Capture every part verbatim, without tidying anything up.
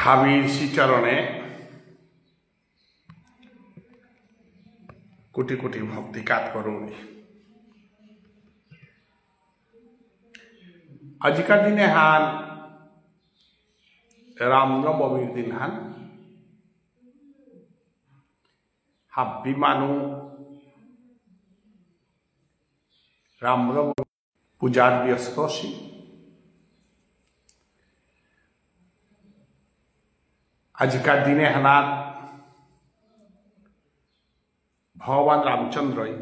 হাবির শ্রীচরণে কোটি কোটি ভক্তি কাত করুরি। আজিকার দিন এহান রামনবমীর দিন হান। হাব্বি মানু রামনবমী পূজাত ব্যস্ত আসি। আজিকার দিন এহানাত ভগবান রামচন্দ্রই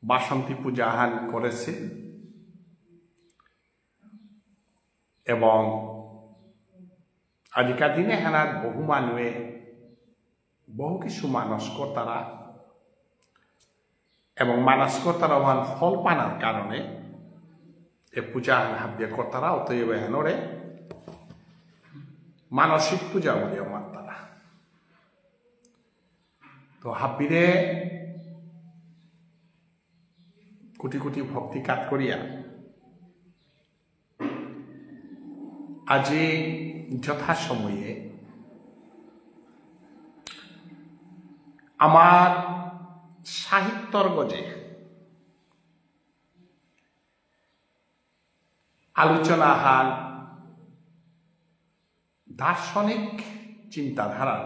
বাসন্তী পূজা হান করেসে এবং আজিকার দিন এহানাত বহু মানুয়ে বহু কিছু মানস করতারা এবং মানস করতারা ওহান ফল পানার কারণে এ পূজা হান হাবিয়ে করতারা। অতএব এহানরে মানসিক পূজা বুলিয়া মাততারা। তো হাবিরে কোটি কোটি ভক্তি কাত করিয়া আজি যথাসময়ে আমার সাহিত্যর গজে আলোচনা হান দার্শনিক চিন্তাধারার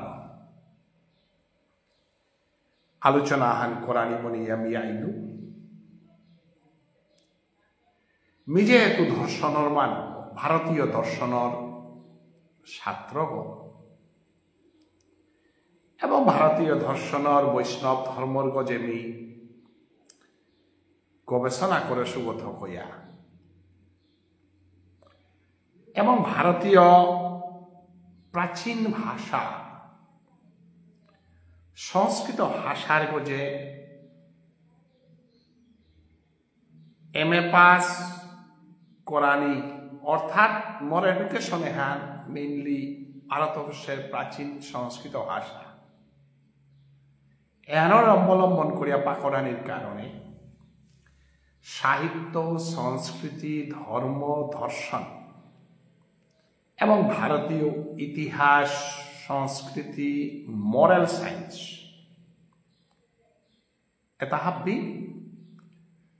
আলোচনা হান করানি মনে আমি আইলু। মি যেহেতু দর্শনর মানু, ভারতীয় দর্শনর ছাত্রগ এবং ভারতীয় দর্শনর বৈষ্ণব ধর্মর গজে মি গবেষণা করেসু গথকয়া এবং ভারতীয় প্রাচীন ভাষা সংস্কৃত ভাষার গজে এম এ পাস করানি, অর্থাৎ মোর এডুকেশন এহান mainly ভারতবর্ষর প্রাচীন সংস্কৃত ভাষা এহানর অবলম্বন করিয়া পাকরানির কারণে সাহিত্য, সংস্কৃতি, ধর্ম, দর্শন এবং ভারতীয় ইতিহাস, সংস্কৃতি, মরাল সায়েন্স এতা হাব্বি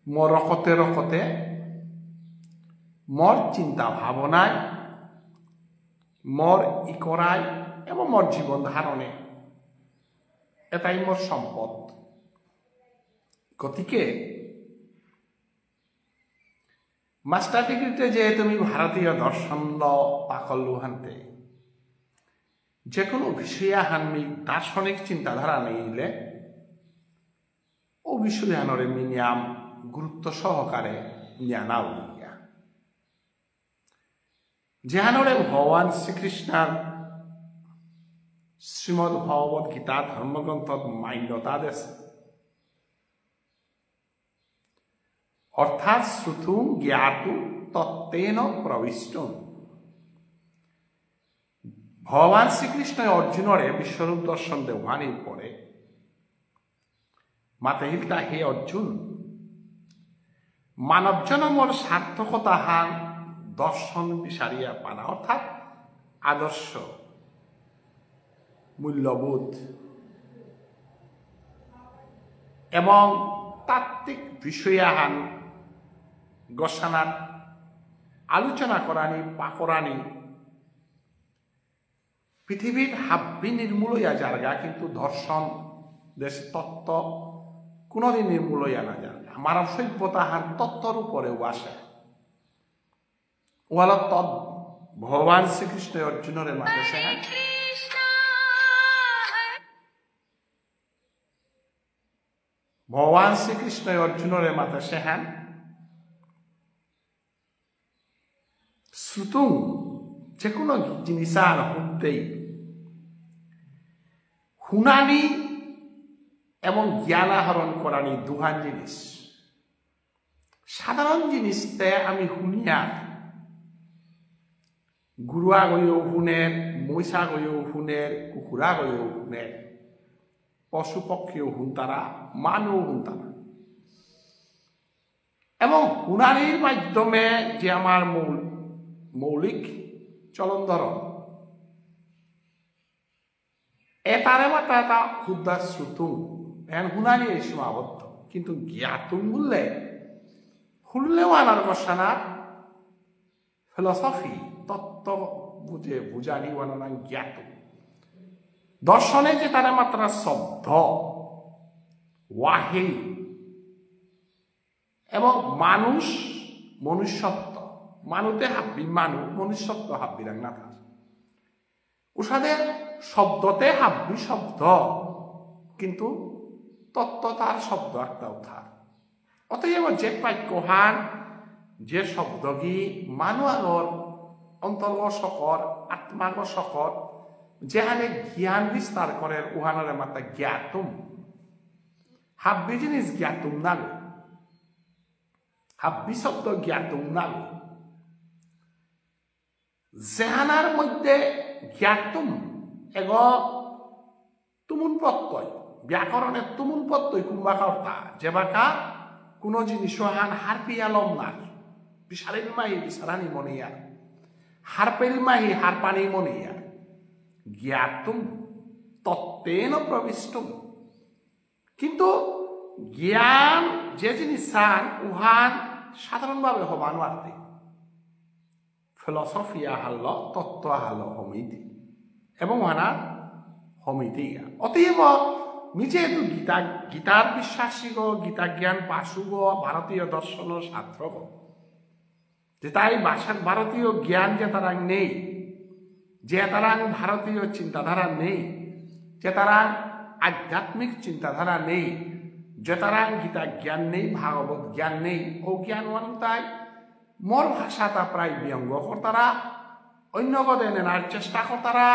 মোর রকতে রকতে মোর চিন্তা ভাবনায়, মোর ইকরায় এবং মোর জীবন ধারণে এতাই মোর সম্পদ। গতিকে মাস্টার ডিগ্রিতে যেহেতু আমি ভারতীয় দর্শন ল পাকরলু হানতে, যে কোনো বিষয় আহান মি দার্শনিক চিন্তাধারা নিলে ও বিষয় আহানরে মি নিয়াম গুরুত্ব সহকারে নিয়া নাও নিয়া। যেহানরে ভগবান শ্রীকৃষ্ণর শ্রীমদ্ ভগবত গীতা ধর্মগ্রন্থত মান্যতা দেসে। অর্থাৎ শ্রোতুং জ্ঞাতুং তত্ত্বেন প্রবিষ্টুম। ভগবান শ্রীকৃষ্ণ অর্জুনরে বিশ্বরূপ দর্শন দেওয়ানির পরে মাতেহিলতা, হে অর্জুন, মানব জনমর সার্থকতা হান দর্শন বিচারিয়া পানা, অর্থাৎ আদর্শ, মূল্যবোধ এবং তাত্ত্বিক বিষয় আহান গসানাত আলোচনা করানি, পাকরানি। পৃথিবীত হাব্বি নির্মূল হইয়া যারগা, কিন্তু দর্শন, দেশ তত্ত্ব কোনোদিন নির্মূল হইয়া না যারগা। মানব সভ্যতা হান তত্ত্বর উপরে ওয়াসে। ওয়ালা তদ ভগবান শ্রীকৃষ্ণ অর্জুনরে মাতেসে হান। ভগবান শ্রীকৃষ্ণ অর্জুনরে মাতেসে হান। শ্রোতুং, যে কোনো জিনিস আর হুনতেই হুনানি এবং জ্ঞান আহরণ করানি দুহান জিনিস। সাধারণ জিনিসতে আমি হুনিয়া গুরু আগয়ও হুনের, মহিষ আগয়ও হুনের, কুকুর আগয়ও হুনের, পশু পক্ষীও হুনতারা, মানুও হুনতারা। এবং হুনানির মাধ্যমে যে আমার মৌল-, মৌলিক চলন ধরন। এতারে মাত্র এতা হুদ্দা শ্রুতুং, এন হুনানি এই সীমাবদ্ধ। কিন্তু জ্ঞাতুং বুললে হুললে ওয়ানার বসানার ফিলসফি, তত্ত্ব বুঝে বুঝানি ওয়ানার জ্ঞাতুং। দর্শনে যে তারে মাত্র শব্দ, ওয়াহি, এবং মানুষ, মনুষ্যত্ব, মানুতে হাব্বি মানু, মনুষ্যত্ব হাব্বিরাং না থার। উসাদে শব্দতে হাব্বি শব্দ, কিন্তু তত্ত্ব তার শব্দ একটা উঠার। অতএব যে বাক্যহান, যে শব্দগি মানু আগর, অন্তর্গ সকর, আত্মাগ সকর, যেহানে জ্ঞান বিস্তার করে, উহানরে মাতা জ্ঞাতুম। হাব্বি জিনিস জ্ঞাতুম নাগো। হাব্বি শব্দ জ্ঞাতুম নাগো। যেহানার মধ্যে জ্ঞাতুম এগ তুমুল প্রত্যয়, ব্যাকরণের তুমুল প্রত্যয় কুম্বাকা অর্থা, যেবাকা কোনো জিনিস হান হারপিয়া লম নার, বিচারিল মাহি বিচারানি মনিয়ার, হারপেল মাহি হারপানি মনিয়ার, জ্ঞাতুম তত্ত্বেন প্রবিষ্টুম। কিন্তু জ্ঞান যে জিনিস হান উহান সাধারণভাবে হবা নোয়ারতে। ফিলসফি আহাল্ল, তত্ত্ব আহাল্ল হমিতি। এবং ওহানা হমিতি গা। অতএব মি যেহেতু গীতা, গীতার বিশ্বাসীগ, গীতা জ্ঞান পাশুগ, ভারতীয় দর্শন ছাত্রগ, যেতাই ভাষা ভারতীয় জ্ঞান যেতারাং নেই, যেতারাং ভারতীয় চিন্তাধারা নেই, যেতারাং আধ্যাত্মিক চিন্তাধারা নেই, যেতারাং গীতা জ্ঞান নেই, ভাগবত জ্ঞান নেই, ও জ্ঞান ওয়ানুতাই মোর ভাষাতা প্রায় ব্যঙ্গ করতারা, অন্য গদে নেনার চেষ্টা করতারা,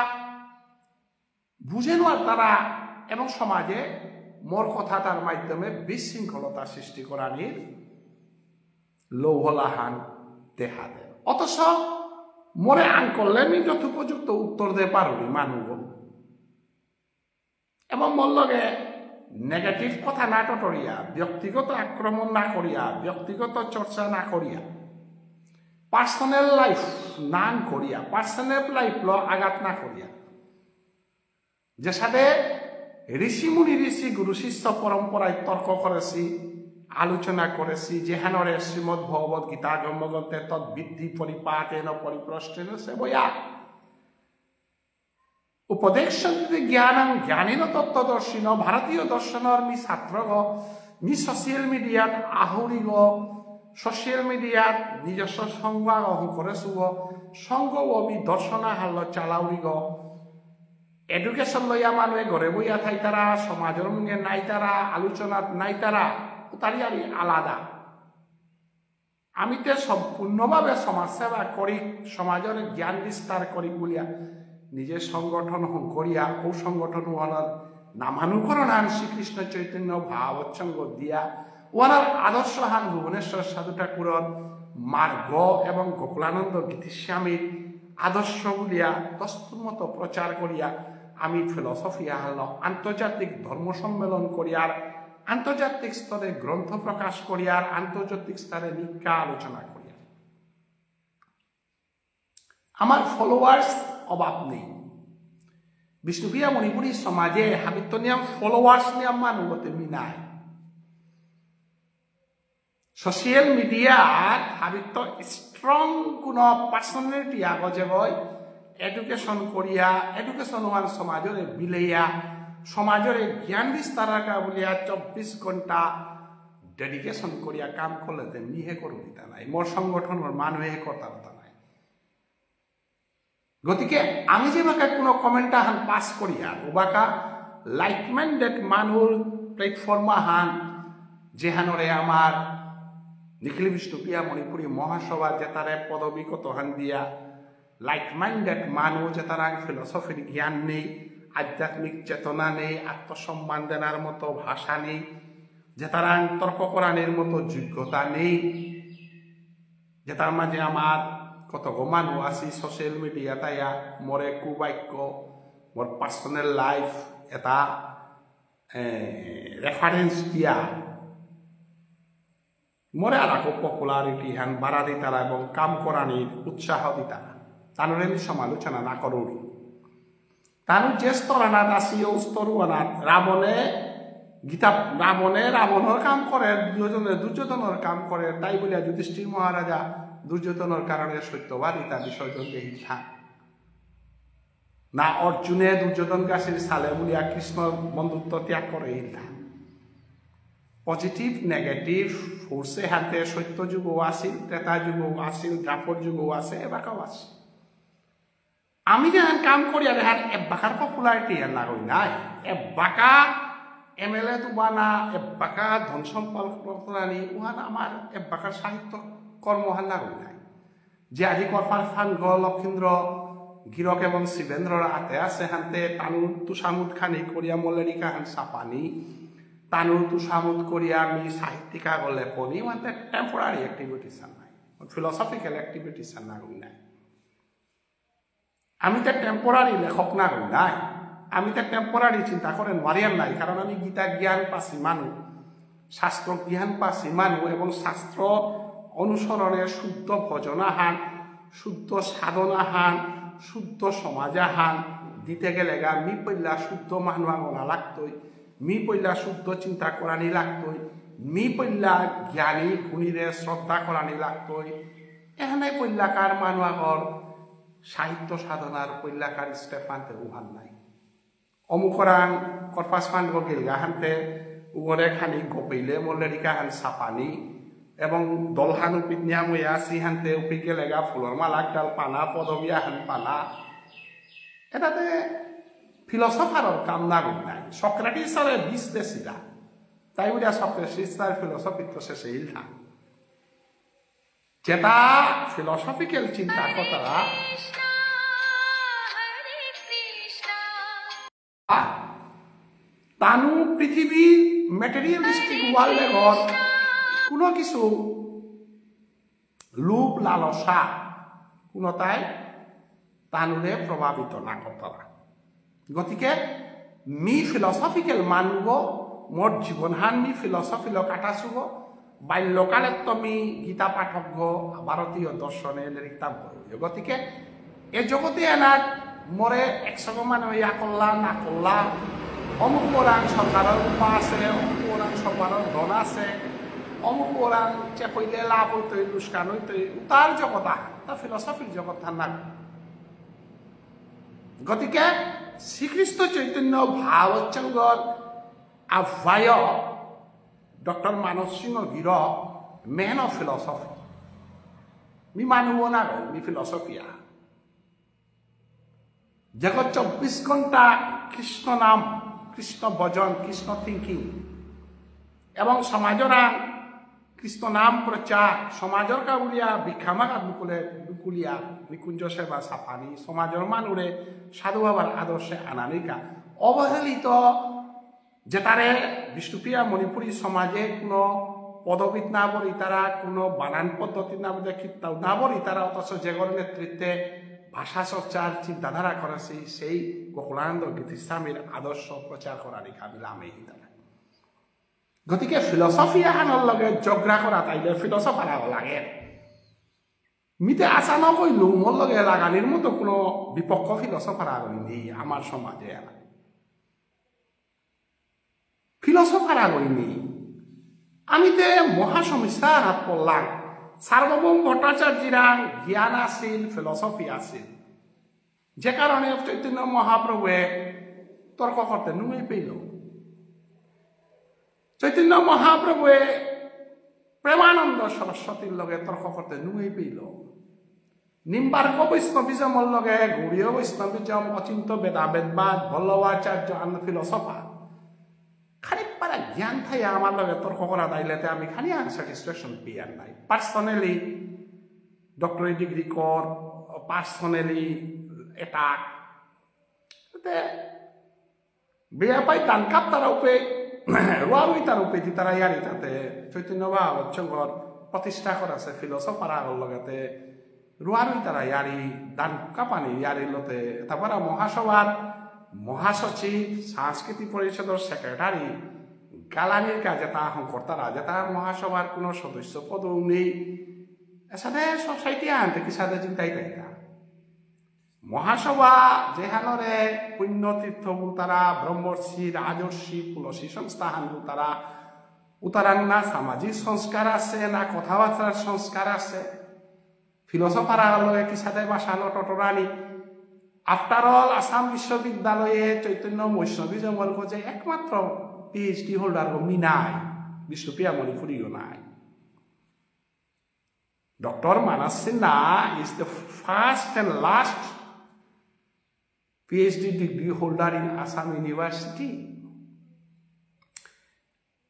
বুঝে নোয়ারতারা এবং সমাজে মোর কথাতার মাধ্যমে বিশৃঙ্খলতা সৃষ্টি করানির লৌহলাহান দেহা দেন। অথচ মোরে আঙকরলে মি যথোপযুক্ত উত্তর দে পারুরি মানুগ। এবং মোর লগে নেগেটিভ কথা না টটরিয়া, ব্যক্তিগত আক্রমণ না করিয়া, ব্যক্তিগত চর্চা না করিয়া, পার্সোনাল লাইফ না করিয়া, পার্সোনাল লাইফ ল আঘাত না করিয়া, যেসাদে ঋষিমুনি ঋষি গুরু শিষ্য পরম্পরায় তর্ক করেছি, আলোচনা করেছি, যেহানরে শ্রীমদ্ ভগবত গীতা ব্রহ্মগ্রন্থে তদ্বিদ্ধি পরিপাকেন পরিপ্রশ্নেন সেবয়া। উপদেশন্তি জ্ঞানং জ্ঞানিন তত্ত্বদর্শিন। ভারতীয় দর্শনর মি ছাত্রগ, মি সোশ্যাল মিডিয়াত আহুরিগ, সোশ্যাল মিডিয়াত নিজস্ব সংঘ আগ হঙকরেসুগ, সংঘ ও মি দর্শন আহাল্ল চালাউরিগ। এডুকেশন লইয়া মানুয়ে ঘরে বইয়া থাইতারা, সমাজর মুঙে নাইতারা, আলোচনাত নাইতারা, উতারিয়ারি আলাদা। আমি তে সম্পূর্ণভাবে সমাজ সেবা করি, সমাজর জ্ঞান বিস্তার করি বুলিয়া নিজে সংগঠন হঙকরিয়া, ও সংগঠন ওহানর নামানুকরণ আন শ্রীকৃষ্ণ চৈতন্য ভাগবত সংঘ দিয়া, ওহানর আদর্শ হান ভুবনেশ্বর সাধু ঠাকুরর মার্গ এবং গোকুলানন্দ গীতিস্বামীর আদর্শ বুলিয়া দস্তুর মতো প্রচার করিয়া আমি ফিলসফি আহাল্ল আন্তর্জাতিক ধর্ম সম্মেলন করিয়ার, আন্তর্জাতিক স্তরে গ্রন্থ প্রকাশ করিয়ার, আন্তর্জাতিক স্তরে নিকা আলোচনা করিয়ার। আমার ফলোয়ার্স অভাব নেই। বিষ্ণুপ্রিয়া মণিপুরী সমাজে হাবিত্ত নিয়াম ফলোয়ার্স নিয়াম মানু গতে মি নাই। সোশ্যাল মিডিয়ার হাবিত্ত স্ট্রং কোনো পার্সোনালিটি আগ যেগই এডুকেশন করিয়া, এডুকেশন ওহান সমাজরে বিলেয়া, সমাজরে জ্ঞান বিস্তার রাখা বুলিয়া চব্বিশ ঘন্টা ডেডিকেশন করিয়া কাম করলে তে মিহে করুরিতা নাই, মোর সংগঠনর মানুহে করতারতা নাই। গতিকে আমি যেবাকা কোনো কমেন্ট আহান পাস করিয়া, ওবাকা লাইক মাইন্ডেড মানুর প্ল্যাটফর্ম আহান, যেহানরে আমার নিখিল বিষ্ণুপ্রিয়া মণিপুরী মহাসভা যেতারে পদবী কতহান দিয়া, লাইক মাইন্ডেড মানু যেতারাং ফিলসফির জ্ঞান নেই, আধ্যাত্মিক চেতনা নেই, আত্মসম্মান দেনার মতো ভাষা নেই, যেতারাং তর্ক করানির মতো যোগ্যতা নেই, যেতার মাঝে আমার কতগো মানু আছি সোশ্যাল মিডিয়া তাইয়া মোরে কুবাক্য, মোর পার্সোনাল লাইফ এটা রেফারেন্স দিয়া মোরে আর আকো পপুলারিটি হান বাড়া দিতারা এবং কাম করানির উৎসাহ দিতারা। তানুরে আমি সমালোচনা না করুরি। তানু যে স্তর আনাত আসি, ও স্তর আনাত রাবণে গীতা, রাবণে রাবণর কাম করে, দুর্যোধনে দুর্যোধনর কাম করে, তাই বলিয়া যুধিষ্ঠির মহারাজা দুর্যোধনর কারণে সত্যবাদিতা বিসর্জন দেহিল থা। না অর্জুনে দুর্যোধন গাছির সালে বুলিয়া কৃষ্ণ বন্ধুত্ব ত্যাগ করে হিল থা। পজিটিভ, নেগেটিভ ফোর্সে হাতে সত্য যুগও আসিল, ত্রেতা যুগও আসিল, দ্বাপর যুগও আছে, এবাকাও আছে। আমি যেহান কাম করি আর এহান এব্বাকার পপুলারিটি এহান নাগই নাই। এব্বাকা এমএলএ তুবানা, এব্বাকা ধন সম্পদ করানি, উহান আমার এব্বাকার সাহিত্য কর্ম হান নাগই নাই। যে আজি কপাল ফানগ লক্ষীন্দ্র গিরক এবং শিবেন্দ্রর আতে আছে হানতে তানুর তুষামুদ খানি করিয়া মল্লেরিকা হান সাপানি, তানুর তুষামুদ করিয়া আমি সাহিত্যিকা গলে পনি, মানে টেম্পোরারি অ্যাক্টিভিটিস নাই, ফিলোসফিক্যাল অ্যাক্টিভিটিস নাগই নাই। আমি তো টেম্পোরারি লেখক নাগই নাই, আমি তো টেম্পোরারি চিন্তা করে নোয়ারিয়ার নাই, কারণ আমি গীতা জ্ঞান পাসি মানু, শাস্ত্র জ্ঞান পাসি মানু এবং শাস্ত্র অনুসরণে শুদ্ধ ভজন আহান, শুদ্ধ সাধন আহান, শুদ্ধ সমাজ আহান দিতে গেলে গা মি পইলা শুদ্ধ মানু আগনা লাগতই, মি পইলা শুদ্ধ চিন্তা করানি লাগতই, মি পইলা জ্ঞানী গুণীরে শ্রদ্ধা করানি লাগতই। এহানে পইলাকার মানু আগর সাহিত্য সাধনার পইলাকার স্টেপ আনতে উহান নাই। অমুকরাং কর্পাস ফান্ড গো গিলগা হানতে উগরে খানি গোপেইলে মল্লেরিকা হান সাপানি এবং দলহান উপিত নিয়াময়া আসি হানতে উপিত গেলেগা ফুলর মালা ডাল পানা পদবিয়া হান পানা। এটাতে ফিলোসফারর কাম নাগই নাই। সক্রেটিসরে বিষ দেসিলা। তাই বুলিয়া সক্রেটিসর ফিলোসফি তো শেষে ইলথা। যেটা ফিলোসফিক্যাল চিন্তা করতারা, তানু পৃথিবীর ম্যাটেরিয়ালিস্টিক ওয়ার্ল্ডে ঘর কোনো কিছু লোভ লালসা কোনোটাই তানুরে প্রভাবিত না করতারা। গতিকে মি ফিলসফিক্যাল মানুগ, মোর জীবনহান মি ফিলসফিল কাটাসুগ, বাল্যকালেত্ত মি গীতা পাঠকগ, ভারতীয় দর্শনে লেরিকতাম করুগ। গতিকে এ জগতে এনার মোরে একশো মানে ইয়া করলা না করলা, অমুক ওরাং সরকারর রূপা আছে, অমুক ওরাং সরকারর ধন আছে, অমুক ওরাং চেপইলে লাভ হইতই, লুসকান হইতই, উতার জগৎ আহান, তা ফিলসফির জগৎ হান না। গতিকে শ্রীকৃষ্ণ চৈতন্য ভাগবত সংঘর আহ্বায়ক ডক্টর মানস সিংহ গিরক, man of philosophy। মি মানু না গো, মি ফিলসফিয়া। যেগত চব্বিশ ঘন্টা কৃষ্ণ নাম, কৃষ্ণ ভজন, কৃষ্ণ থিঙ্কিং এবং সমাজরা কৃষ্ণ নাম প্রচার, সমাজর কাবুলিয়া ভিক্ষা মাগাত বুকুলে বুকুলিয়া নিকুঞ্জ সেবা সাফানি, সমাজর মানুরে সাধু বাবার আদর্শে আনানিকা অবহেলিত, যেতারে বিষ্ণুপ্রিয়া মণিপুরী সমাজে কোনো পদবীত না বলি তারা, কোনো বানান পদ্ধতি না বলে কিত্তাও না বলি তারা, অথচ যেগর নেতৃত্বে ভাষা চর্চার চিন্তাধারা করেছি, সেই গোকুলানন্দ গীতিস্বামীর আদর্শ প্রচার করানিকা আমি লামেই তারা। গতিকে ফিলসফি আহানর লগে ঝগড়া করা তাইলে ফিলসফার আগ লাগে। মিতে আশা না কইলু মোর লগে লাগানির মতো কোনো বিপক্ষ ফিলসফার আগ নেই আমার সমাজে। আর ফিলসফার আগ নেই। আমি তে মহাসমস্যা আনাত পড়লাম। সার্বভৌম ভট্টাচার্যরাং জ্ঞান আছিল, ফিলসফি আছিল, যে কারণে চৈতন্য মহাপ্রভুয়ে তর্ক করতে নুঙেই পেইল। চৈতন্য মহাপ্রভুয়ে প্রেমানন্দ সরস্বতীর লগে তর্ক করতে নুঙেই পেইল। নিম্বার্ক বৈষ্ণবিজমর লগে গৌড়ীয় বৈষ্ণবিজম, অচিন্ত বেদাবেদবাদ, বল্লভাচার্য and ফিলসফার। খানিক পারা জ্ঞান থাইয়া আমার লগে তর্ক করা তাইলেতে আমি খানি আনস্যাটিসফ্যাকশন পেয়ার নাই। পার্সোনালি ডক্টরেট ডিগ্রি কর, পার্সোনালি অ্যাটাক। তে বেয়াপাই দান কাপ তারা উপে, রুয়ারুই তার উপে দি তারা ইয়ারি তাতে চৈতন্য ভাগবত সংঘর প্রতিষ্ঠা করা আছে ফিলসফার আগর লগতে রুয়ারুই তারা ইয়ারি দান কাপানি ইয়ারি লতে তারপরে মহাসভার মহাসচিব, সাংস্কৃতিক পরিষদর সেক্রেটারি, গালানির কাজে তা আহ্বান করতারা, যেটা মহাসভার কোনো সদস্য পদও নেই। এসাদে সোসাইটি আনতে কি সাদে চিন্তাই তাইতা। মহাসভা যেহানরে পুণ্যতীর্থ বুলতারা, ব্রহ্মর্ষি, রাজর্ষি, তুলসী সংস্থাহান বুলতারা, উতারাং না সামাজিক সংস্কার আছে, না কথাবার্তার সংস্কার আছে। ফিলোসফার আগর লগে কিসাদে ভাষা লো টটরানি। After all, আসাম বিশ্ববিদ্যালয়ে চৈতন্য বৈষ্ণবিজমর গজে একমাত্র পিএইচডি হোল্ডার গো মি নাই, বিষ্ণুপ্রিয়া মণিপুরীও নাই। Doctor Manas Sinha is the first and last PhD degree holder in Assam University.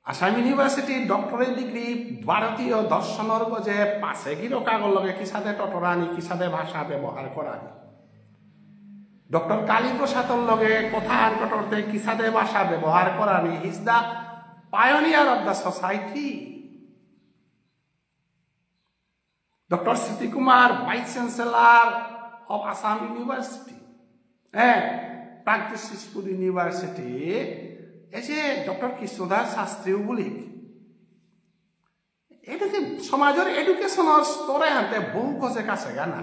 Assam university doctorate degree ভারতীয় দর্শনর গজে পাশে গিরকাগর লগে কিসাদে টটরানি, কিসাদে ভাষা ব্যবহার করানি। ডক্টর কালীপ্রসাদর লগে কথা আনকটরতে কিসাদে ভাষা ব্যবহার করানি। He is the pioneer of the society. Doctor স্মৃতি Kumar, Vice Chancellor of Assam University, হ্যাঁ, প্রাগজ্যোতিষপুর ইউনিভার্সিটি, এই যে ডক্টর কৃষ্ণদাস শাস্ত্রীও বুলিক, এডুকেশন, সমাজের এডুকেশনের স্তরে হাতে বহু গজে কাছে গানা।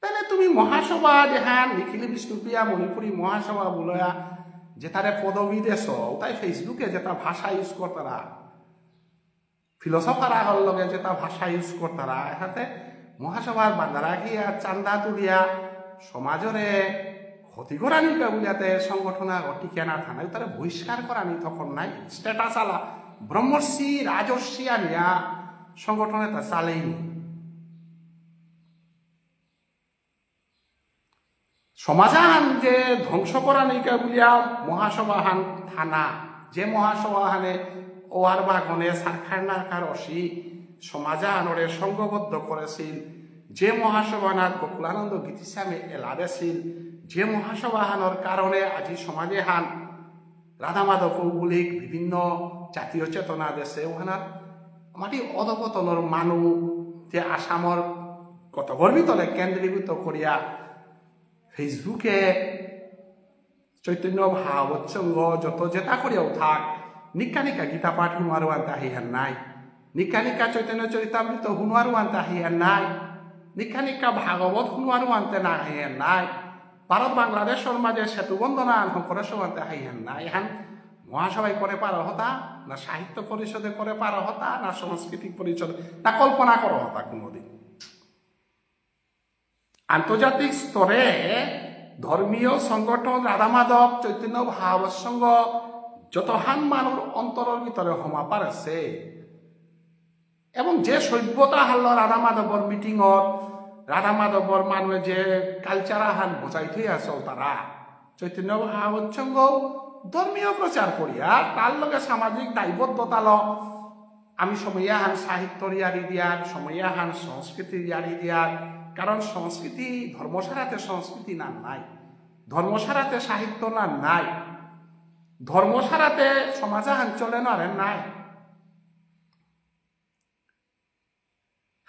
তাহলে তুমি মহাসভা যেহান নিখিল বিষ্ণুপ্রিয়া মণিপুরী মহাসভা বুলয়া, যেতারে পদবী দেশ, তাই ফেসবুকে যেতা ভাষা ইউজ করতারা, ফিলোসফার আগর লগে যেতা ভাষা ইউজ করতারা, এহাতে মহাসভার বান্দারা গিয়া চান্দা তুলিয়া সমাজরে ক্ষতি করানি কা বুলিয়াতে সংগঠন আগ টিকে না থানাই, তারে বহিষ্কার করানি তখন নাই। স্ট্যাটাস আলা ব্রহ্মর্ষি, রাজর্ষি আনিয়া সংগঠন এতা চালেইনি। সমাজহান যে ধ্বংস করানিকা বুলিয়া মহাসভাহান থানা, যে মহাসভাহানে ওয়ার বাগনে সারখার নারখার অসি সমাজহানরে সংঘবদ্ধ করেছিল, যে মহাসভাহানাত গোকুলানন্দ গীতিস্বামী এলা দেছিল, যে মহাসভাহানর কারণে আজি সমাজেহান রাধা মাধব কৌগুলিক বিভিন্ন জাতীয় চেতনা দেশে ওহানার আমাটি অধপতনর মানু যে আসামর কতগর ভিতরে কেন্দ্রীভূত করিয়া ফেসবুকে চৈতন্য ভাগবত সংঘ যত যেতা করিয়াও থাক, নিকা নিকা গীতা পাঠ হুনুয়ারও আনতে আহিহান নাই, নিকা নিকা চৈতন্য চরিতামৃত হুনুয়ারও আনতে আহিহান নাই, নিকা নিকা ভাগবত হুনুয়ারও আনতে না আহিহান নাই। ভারত বাংলাদেশর মাঝে সেতু বন্দনা আন হকরে সমানতে হাইহান না। এহান মহাসভায় করে পারা হতা, না সাহিত্য পরিষদে করে পারা হতা, না সংস্কৃতি পরিষদ, না কল্পনা করা হতা কোনোদিন। আন্তর্জাতিক স্তরে ধর্মীয় সংগঠন রাধা মাধব চৈতন্য ভাগবত সংঘ যতহান মানুর অন্তরর ভিতরে হমা পারেছে, এবং যে সভ্যতা হারলো রাধা মাধবর মিটিংর, রাধা মাধবর মানুয়ে যে কালচার আহান বজাই থই আছে তারা, চৈতন্য ভাগবত সংঘ ধর্মীয় প্রচার করিয়া তার লগে সামাজিক দায়বদ্ধতা ল। আমি সময় আহান সাহিত্য ইয়ারি দিয়ার, সময় আহান সংস্কৃতি ইয়ারি দিয়ার, কারণ সংস্কৃতি ধর্ম ছাড়াতে সংস্কৃতি না নাই, ধর্ম ছাড়াতে সাহিত্য না নাই, ধর্ম ছাড়াতে সমাজ আহান চলে নারে নাই।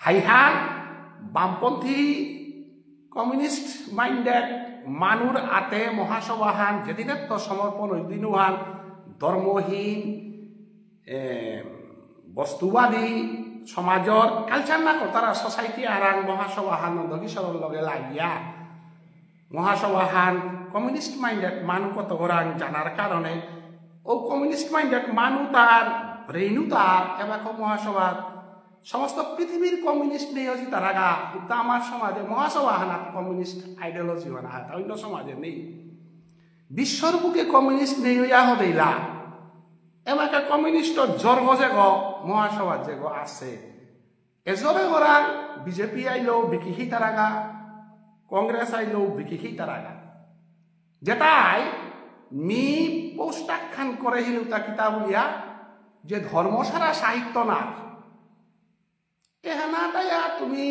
হাইহান বামপন্থী কমিউনিস্ট মাইন্ডেড মানুর আতে মহাসভাহান যেদিনে তো সমর্পণ ওই দিনহান ধর্মহীন, এ, বস্তুবাদী সমাজর কালচার না করতারা সোসাইটি আরাং মহাসভাহান নন্দকিশোরর লগে লাগিয়া মহাসভাহান কমিউনিস্ট মাইন্ডেড মানু কত করাং জানার কারণে ও কমিউনিস্ট মাইন্ডেড মানু তার ব্রেইনু তার এবাকা মহাসভা সমস্ত পৃথিবীর কমিউনিস্ট নেই হচ্ছে তারাগা উত্তা আমার সমাজে মহাসভা হানাত কমিউনিস্ট আইডিওলজি বানা হাত অন্য সমাজে নেই। বিশ্বর বুকে কমিউনিস্ট নেই হইয়া হদেইলা এবাকা কমিউনিস্ট জর্গ যেগ মহাসভা যেগ আছে। এজরে গরা বিজেপি আইলেও বিকিহি তারাগা, কংগ্রেস আইলেও বিকিহি তারাগা। যেটাই মি পোস্টাক খান করে হিলুতা কিতা বুলিয়া যে ধর্ম ছাড়া সাহিত্য না। এহানা তাইয়া তুমি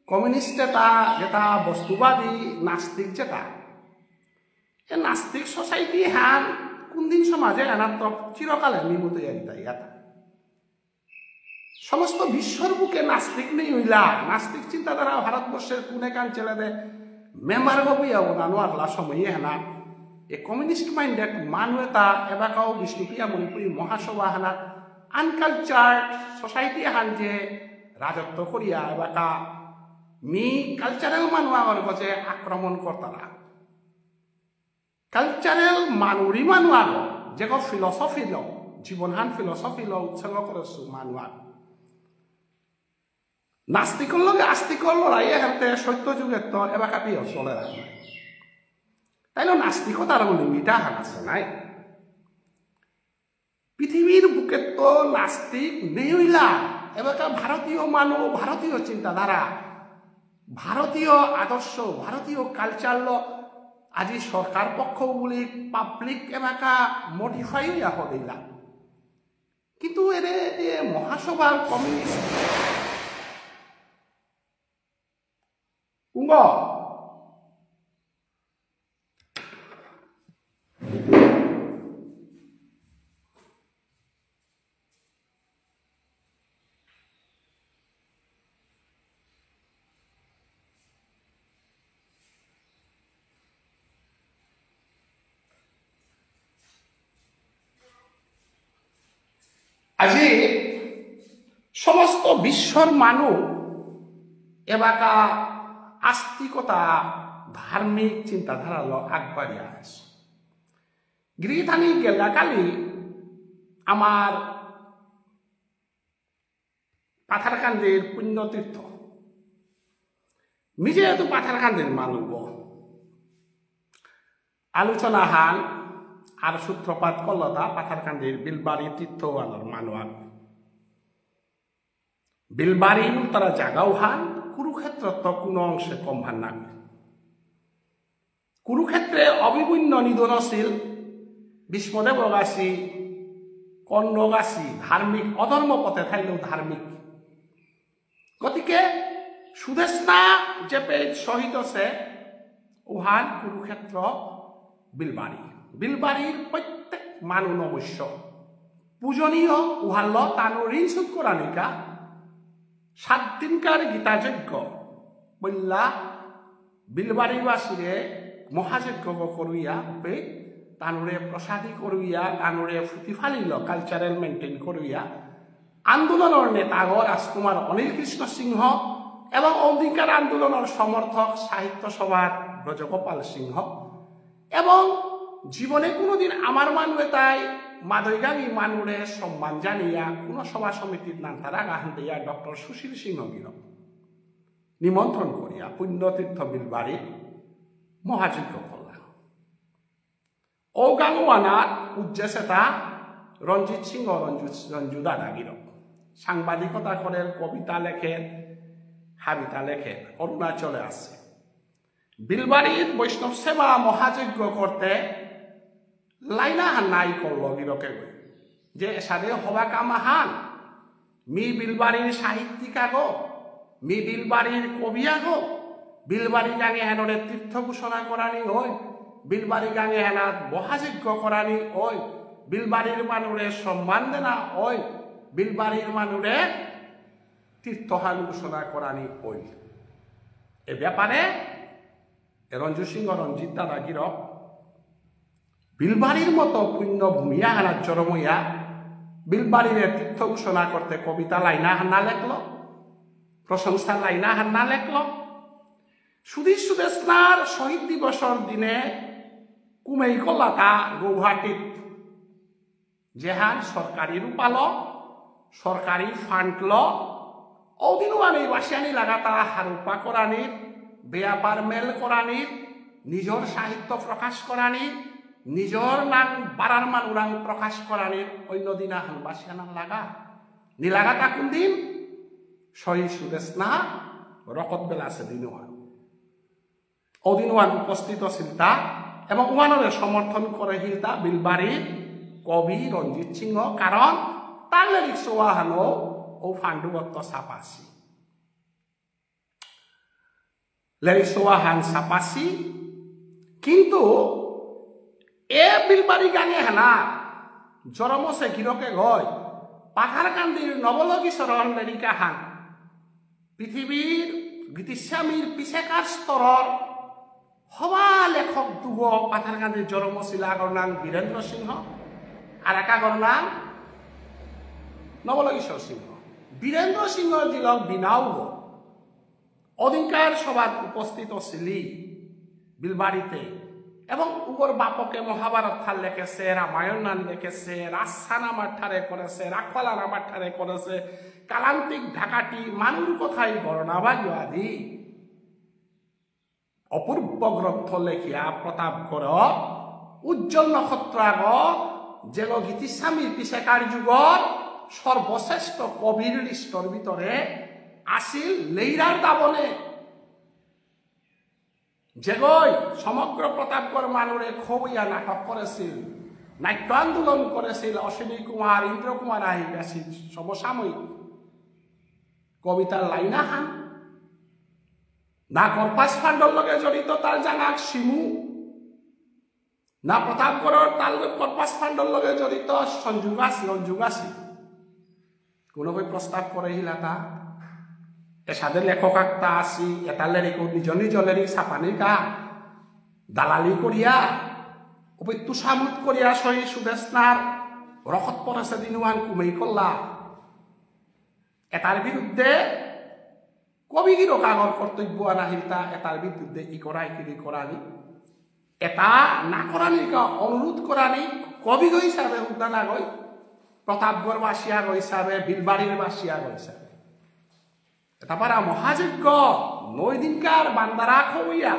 কমিউনিস্ট যেটা, যেটা বস্তুবাদী নাস্তিক যেটা, এ নাস্তিক সোসাইটি হান কোন দিন সমাজে আনার তো চিরকালে নিমুত ইয়ারি তাই ইয়াতা। সমস্ত বিশ্বর বুকে নাস্তিক নেই হইলা, নাস্তিক চিন্তাধারা ভারতবর্ষের কোনে কাঞ্চেলে দে মেম্বার গপিয়া ওনানো আগলা সময়ে হেনা। এ কমিউনিস্ট মাইন্ডেড মানু এটা এবাকাও বিষ্ণুপ্রিয়া মণিপুরী মহাসভা হানা আনকালচার্ড সোসাইটি হান যে রাজত্ব করিয়া এবাকা মি কালচারাল মানু আগর গজে আক্রমণ করতারা। কালচারাল মানুরি মানু আগ, যেগো ফিলসফি ল, জীবনহান ফিলসফি ল উৎসর্গ করেসু মানু আগ। নাস্তিকর লগে আস্তিকর লড়াই এহানতে সত্য যুগে তো এবাকা বিয়ে চলে রাখে। তাইলে নাস্তিকতার লিমিট আহান আছে নাই? পৃথিবীর বুকে তো নাস্তিক নেইলা। এবাকা ভারতীয় মানু, ভারতীয় চিন্তাধারা, ভারতীয় আদর্শ, ভারতীয় কালচার ল আজি সরকার পক্ষ বুলি পাবলিক এবাকা মডিফাই হইয়া হদিলা। কিন্তু এরে যে মহাসভার কমিউনিস্ট কুঙগ আজি সমস্ত বিশ্বর মানু এবাকা আস্তিকতা, ধার্মিক চিন্তাধারালো আগবাড়িয়া আছে। গিরিথানি গেলগা কালি আমার পাথারকান্দির পুণ্যতীর্থ। মি যেহেতু পাথারকান্দির মানু, আলোচনা হান আর সূত্রপাত করলতা পাথারকান্দির বিলবাড়ি তীর্থ আনর মানু আন। বিলবাড়ি উত্তরা জাগাও হান, কুরুক্ষেত্রত্ত কোনো অংশে কম হান না। কুরুক্ষেত্রে অভিমন্যু নিধন আছিল, ভীষ্মদেব গাছি, কর্ণ গাছি, ধার্মিক, অধর্ম পথে থাইলেও ধার্মিক। গতিকে সুদেষ্ণা যেপে শহীদ আছে, উহান কুরুক্ষেত্র বিলবাড়ি। বিলবাড়ির প্রত্যেক মানু নমস্য। পূজনীয় উহানল তানু ঋণ শোধ করানিকা সাত দিনকার গীতা যজ্ঞ বললা বিলবাড়িবাসীরে মহাযজ্ঞ করুইয়া পে তানুরে প্রসাদী করুইয়া তানুরে ফুতিফালিল কালচারাল মেইনটেইন করুইয়া আন্দোলনর নেতাগ রাজকুমার অনিল কৃষ্ণ সিংহ এবং অধিকার আন্দোলনর সমর্থক সাহিত্য সভার ব্রজগোপাল সিংহ এবং জীবনে কোনোদিন আমার মানুয়ে তাই মাদৈগামী মানুরে সম্মান জানিয়া কোনো সভা সমিতির নাম তারা গাহান দিয়া ডক্টর সুশীল সিংহ গিরক নিমন্ত্রণ করিয়া পুণ্যতীর্থ বিলবাড়ি মহাযজ্ঞ করলাম। ঔগাঙ ওয়ানার উজ্জেসেতা রঞ্জিত সিংহ রঞ্জু রঞ্জু দাদা গিরক। সাংবাদিকতা করের, কবিতা লেখের, হাবিতা লেখের, অরুণাচলে আছে। বিলবাড়ির বৈষ্ণব সেবা মহাযজ্ঞ করতে লাইনা হান্নাই করল গিরকে গই। যে এসাদে হবা কামাহান, মি বিলবাড়ির সাহিত্যিক আগো, মি বিলবাড়ির কবি আগো, বিলবাড়ি গাঙে হেনরে তীর্থ ঘোষণা করানি হই, বিলবাড়ি গাঙে হেনাত মহাযজ্ঞ করানি হই, বিলবাড়ির মানুরে সম্মান দেনা হই, বিলবাড়ির মানুরে তীর্থহান ঘোষণা করানি হই। এ ব্যাপারে এ রঞ্জু সিংহ রঞ্জিত দাদা গিরক বিলবাড়ির মতো পুণ্য ভূমিয়া হানা চরমইয়া বিলবাড়িরে তীর্থ ঘোষণা করতে কবিতা লাইনা হান্না লেখল, প্রশংসা লাইনা হান্না লেখল। সুধীর সুদেষ্ণার শহীদ দিবসর দিনে কুমেই কলাতা গৌহাটিত যেহান সরকারি রূপালো, সরকারি ফান্ডলো, ওদিনও আমি বাসিয়ানি লাগাতা হারুপা করানির, বেয়াপার মেল করানির, নিজর সাহিত্য প্রকাশ করানির, নিজর নাম বারার মানুরাং প্রকাশ করানির অন্য দিন আহান বাসিয়ানা লাগা। নিলাগাতা কোন দিন? শহীদ সুদেষ্ণা রকত বেলা আছে দিন ওহান। ওদিন ওয়ান উপস্থিত আছিল তা এবং ওয়ানরে সমর্থন করে হিলতা বিলবাড়ি কবি রঞ্জিত সিংহ, কারণ তার লেরিক সোয়াহানো ও ফান্ডুবত্ত সাপাসি। লেরিক সোয়াহান সাপাসি, কিন্তু এ বিলবাড়ি গাঙে হানা জরমসে গিরকে গয় পাথারকান্দির নবলগী চরণ লেরিকা হান পৃথিবীর গীতিস্বামীর পিছেকার স্তরর হবা লেখক দুগ পাথারকান্দির জরমসিলা আগর নাম বীরেন্দ্র সিংহ, আর এক আগর নাম নবলগীশ্বর সিংহ। বীরেন্দ্র সিংহ জিলক বিনাউগ অধিকার সভাত উপস্থিত অসিলি বিলবাড়িতে, এবং উগর বাপকে মহাভারত থান লেখেসে, রামায়ণ নান লেখেসে, রাসহান আমার ঠারে করেসে, রাখোয়ালহান আমার ঠারে করেসে, কালান্তিক ঢাকাটি মানুর কথাই গণনা বায়ু আদি অপূর্ব গ্রন্থ লেখিয়া প্রতাপগড় উজ্জ্বল নক্ষত্রাগ যেগ গীতিস্বামী পিছেকার যুগর সর্বশ্রেষ্ঠ কবির লিস্টর ভিতরে আসিল লেইরার দাবনে। যেগই সমগ্র প্রতাপগড় মানুরে খবইয়া নাটক করেসিল, নাট্য আন্দোলন করেসিল, অশ্বিনী কুমার, ইন্দ্র কুমার আহিবাসী সমসাময়িক কবিতার লাইনাহান। না কর্পাস ফান্ডর লগে জড়িত তার জানাক শিমু, না প্রতাপগড়র তার লগে কর্পাস ফান্ডর লগে জড়িত সংযোগ আসি, অঞ্জুগ আসি। কোনোগই প্রস্তাব করেসিলাতা? এসাদে লেখক আক্তা আসি, এতা লেরিক নিজ নিজ লেরিক ছাপানিকা দালালি করিয়া, ওপে তুষামুদ করিয়া শহীদ সুদেষ্ণার রকত পরেসে দিনুহান কুমেই করলা। এতার বিরুদ্ধে কবি গিরকাগর কর্তব্য আনা হিলতা, এতার বিরুদ্ধে ইকরাই কিরি করানি। এতা না করানিকা অনুরোধ করানি, কবিগ হিসাবে উদ্যানাগই, প্রতাপগড়বাসীয়াগ হিসাবে, বিলবাড়িরবাসীয়াগ হিসাবে। এতা পারা মহাযজ্ঞ, নয় দিনকার বান্দারা খবইয়া,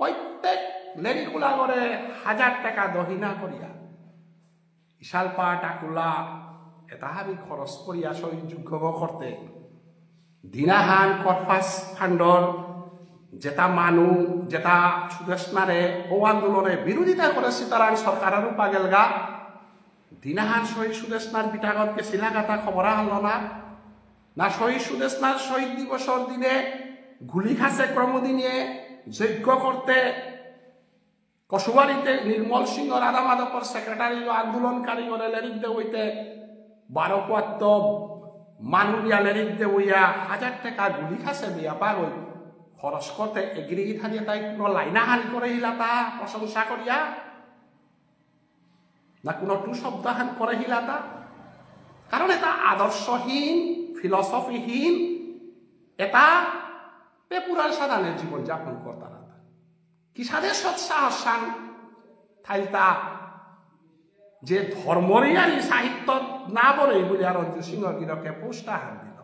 প্রত্যেক লেরিকুলাগরে হাজার টাকা দহিনা করিয়া। ইশালপা টাকুলা এতা হাবি খরচ করিয়া শহীদ যজ্ঞ করতে। দিনাহান কর্পাস ফান্ডর যেতা মানু, যেতা সুদেষ্ণারে ও আন্দোলনে বিরোধিতা করেসি তারাং সরকারর উপা গেলগা। দিনাহান শহীদ সুদেষ্ণার বিটাগত গেসিলাগাতা খবর আহান লনা। না শহীদ সুদেষ্ণার শহীদ দিবসর দিনে গুলি খাসে ক্রমদিনে যজ্ঞ করতে কসুবাড়িতে নির্মল সিংহ রাধা মাধবর সেক্রেটারি আন্দোলনকারী করে লেরিক দেবইতে বারো কুয়াত্ত মানু দিয়া লেরিক দেবইয়া হাজার টাকা গুলি খাসে দিয়া পাগল খরচ করতে এগ্রি থানিয়ে তাই কোনো লাইনাহান করেসিলাতা প্রশংসা করিয়া, না কোনো টু শব্দহান করেসিলাতা। কারণ এতা আদর্শহীন, ফিলসফিহীন, এতা পেপুরার সাদানে জীবন যাপন করতারা। কিসাদে সৎসাহসান থাইলতা যে ধর্মরিয়ানি সাহিত্য না বলেই বলে আর রঞ্জু সিংহ গিরকে পোস্টাহান দিল।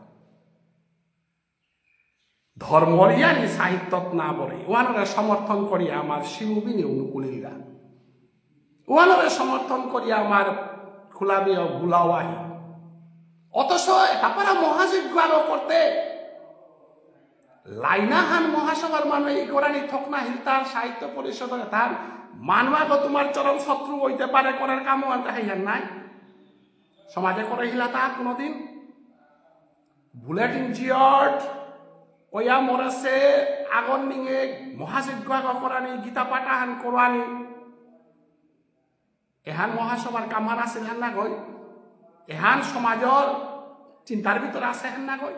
ধর্মরিয়ানি সাহিত্যত না বলে, ওহানরে সমর্থন করিয়া আমার শিমুবিনি অনুকূলিলগা। ওহানরে সমর্থন করিয়া আমার খুলাবিয় বুলাওয়াহি। অথচ এতা পারা মহাযজ্ঞ আরো করতে লাইনাহান মহাসভার মানু ইকরানি থকনা হিলতার সাহিত্য পরিষদ এতার মানু আগো তোমার চরম শত্রু হইতে পারে করার কামও আনতে হাইয়ার নাই। সমাজে করেসিলাতা কোনোদিন? বুলেটিন জিয়ট ওয়া মরেসে আগর নিঙে মহাযজ্ঞ আগ করানি, গীতা পাঠাহান করানি। এহান মহাসভার কামহান আসিলহান নাগই? এহান সমাজর চিন্তার ভিতরে আসেহান নাগই?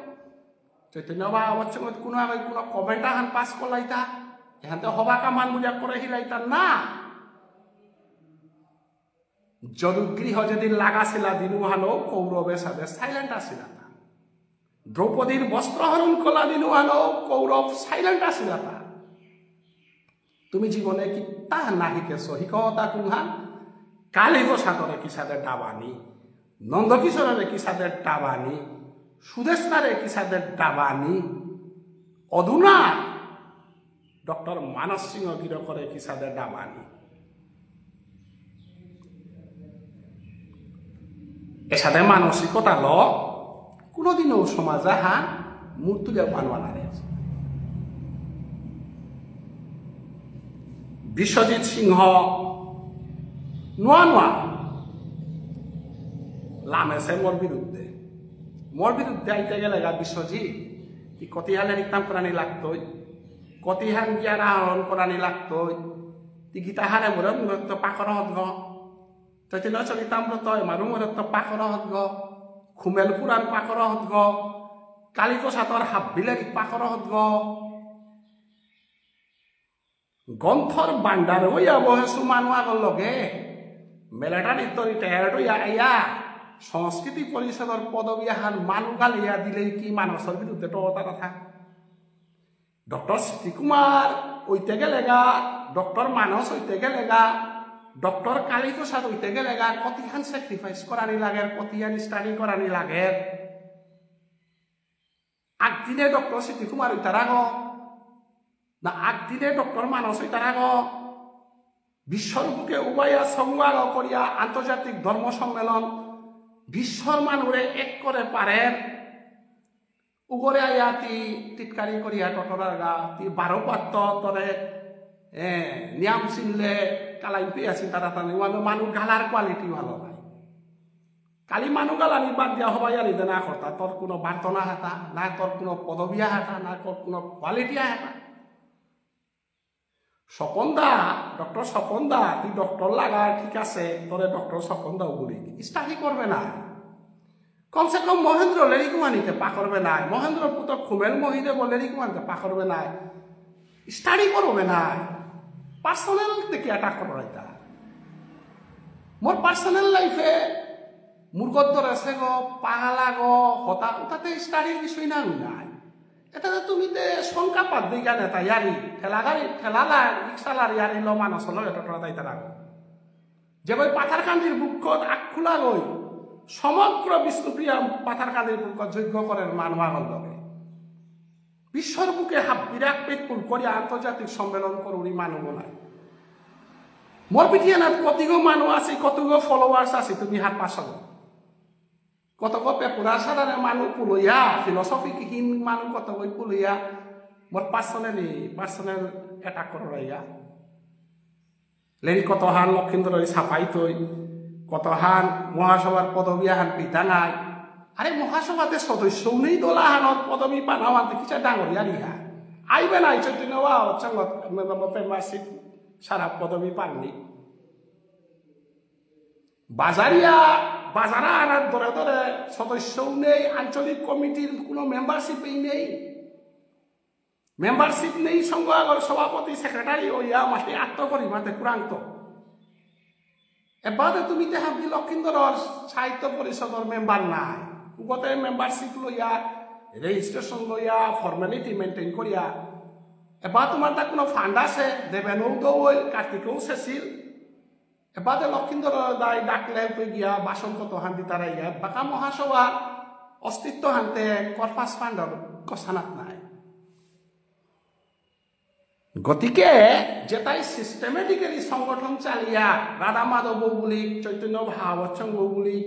চৈতন্য বা অবচ্ছঙ্গত কোনো আগই কোনো কমেন্ট আহান পাস করলাইতা? এহান তো হবা কামহান বুঝা করেসিলাইতা না। যদুগৃহ যেদিন লাগাসিলা দিনুহানো কৌরবে সাদে সাইলেন্ট আসিলাতা। দ্রৌপদীর বস্ত্রহরণ কলা দিনুহানো কৌরব সাইলেন্ট আসিলাতা। তুমি জীবনে কিতা না হিকেসো, হিকতা কুংহান? কালী প্রসাদরে কিসাদে ডাবানি, নন্দকিশোররে কিসাদে ডাবানি, সুদেষ্ণারে কিসাদে ডাবানি, অধুনা ডক্টর মানস সিংহ গিরকরে কিসাদে ডাবানি। এসাদে মানসিকতা ল কোনোদিনও সমাজ আহা মূর্তিলে পানোয়া নারে। বিশ্বজিৎ সিংহ নোয়া নোয়া লামেসে মোর বিরুদ্ধে। মোর বিরুদ্ধে আইতে গেলেগা বিশ্বজিৎ, তি কতিহান লেরিক তাম করানি লাগতই, কতিহান জ্ঞান আহরণ করানি লাগতই। তি গীতাহানে মোরে মুরত্ত পাকর হতগ, চৈতন্য চরিতামৃত এমারু মোরত্ত পাকর হতগ, খুমেল পুরাণ পাকর হতগ, কালী প্রসাদর হাব্বি লেরিক পাকর হতগ। গ্রন্থর ভান্ডার হইয়া বহেসু মানু আগর লগে, মিলিটারিত্ত রিটায়ার্ড হইয়া আইয়া সংস্কৃতি পরিষদর পদবী আহান মানু গালিয়া দিলেই কি মানসর বিরুদ্ধে টতা কথা? ডক্টর স্মৃতি কুমার হইতে গেলেগা, ডক্টর মানস হইতে গেলেগা, ডক্টর কালীপ্রসাদ হইতে গেলেগা, কতিহান স্যাক্রিফাইস করানি লাগের, কতিহান স্টাডি করানি লাগের। আগদিনে ডক্টর স্মৃতি কুমার হইতারাগো, না আগদিনে ডক্টর মানস হইতারাগো, বিশ্বর বুকে উবাইয়া সংবাদ করিয়া আন্তর্জাতিক ধর্ম সম্মেলন, বিশ্বর মানুরে এক করে পারের, উগরে আয়া তি টিটকারি করিয়া টটরারগা, তি বারো পাত্ত তরে, এ, নিয়াম চিনলে কালাইন পেয়া চিন্তা রাতা নেই, ওয়ানো মানু গালার কোয়ালিটি ভালো নাই। কালি মানু গালানি বাদ দিয়া হবাই আনি দে না করতা, তোর কোনো বার্তনা হাতা, না তোর কোনো পদবী হাতা, না তোর কোনো কোয়ালিটি হাতা। স্বপন দা, ডক্টর স্বপন দা, তুই ডক্টর লাগা, ঠিক আছে, তোরে ডক্টর স্বপন দাও বলি। স্টাডি করবে না। কমসে কম মহেন্দ্র লেরিকুয়ানিতে পাকরবে না। মহেন্দ্র পুত খুমেল মহিদেব লেরিকুয়ানিতে পাকরবে না। স্টাডি করবে না। পার্সোনাল থেকে অ্যাটাক করবে এটা। মোর পার্সোনাল লাইফে মুরগত ধরেছে গো, পাগালা গো, হতা, ওটাতে স্টাডির বিষয় না, আমি নাই। এটাতে তুমি তে শঙ্কা পাত দিই কেন, এটা ইয়ারি, ঠেলা গাড়ি, ঠেলা লা-, রিক্সা লারি ইয়ারি লো মানুষ হলো, এটা টোটা তাই তারা গো। যে ওই পাথারকান্দির বুকত আখুলা গই, সমগ্র বিষ্ণুপ্রিয়া পাথারকান্দির বুকত যজ্ঞ করের মানুয়া গল লগে। বিশ্বর বুকে হাব বিরাট পেট ফুল করিয়া আন্তর্জাতিক সম্মেলন করুরি মানু নাই। মোর পিঠিয়ানাত কতিগো মানু আছে, কতগো ফলোয়ার্স আছে, তুমি হাত পাশাবো। কতগো পেপুরা সাদারে মানু পুলইয়া, ফিলোসফি কিহীন মানু কতগো পুলইয়া, মোর পার্সোনালি, পার্সোনাল অ্যাটাক কররাইয়া। লেরি কতহান লক্ষিন্দর সাফাই তৈ, কতহান মহাসভার পদবী আহান পিতা নাই। আরে মহাসভাতে সদস্য নেই দলা হানর পদবী পানাও আনতে কিসা ডাঙরিয়া রিহা। আইবে নাই চৈতন্য বা অচ্ছাঙ্গ মেম্বারশিপ সারা পদবী পাননি। বাজারিয়া, বাজারা আনার ধরে ধরে সদস্য নেই, আঞ্চলিক কমিটির কোনো মেম্বারশিপই নেই। মেম্বারশিপ নেই, সংঘ আগর সভাপতি, সেক্রেটারি হইয়া মাসে আত্ম করি মাতে কুরান্ত। এবারে তুমি তে হাবি লক্ষিন্দরর সাহিত্য পরিষদর মেম্বার নাই। উগতে মেম্বারশিপ লইয়া, রেজিস্ট্রেশন লইয়া, ফর্মালিটি মেইনটেইন করিয়া। এবার তোমার তা কোনো ফান্ড আছে, দেবেনও দৌল, কার্তিকও সেসিল। এবারে লক্ষিন্দর দাই ডাকলে তুই গিয়া বাসন কত হান দিতারা ইয়া, বাকা মহাসভা অস্তিত্ব হানতে কর্পাস ফান্ডর কসানাত নাই। গতিকে যেটাই সিস্টেমেটিক্যালি সংগঠন চালিয়া রাধা মাধব বুলিক, চৈতন্য ভাগবত সংঘ বুলিক,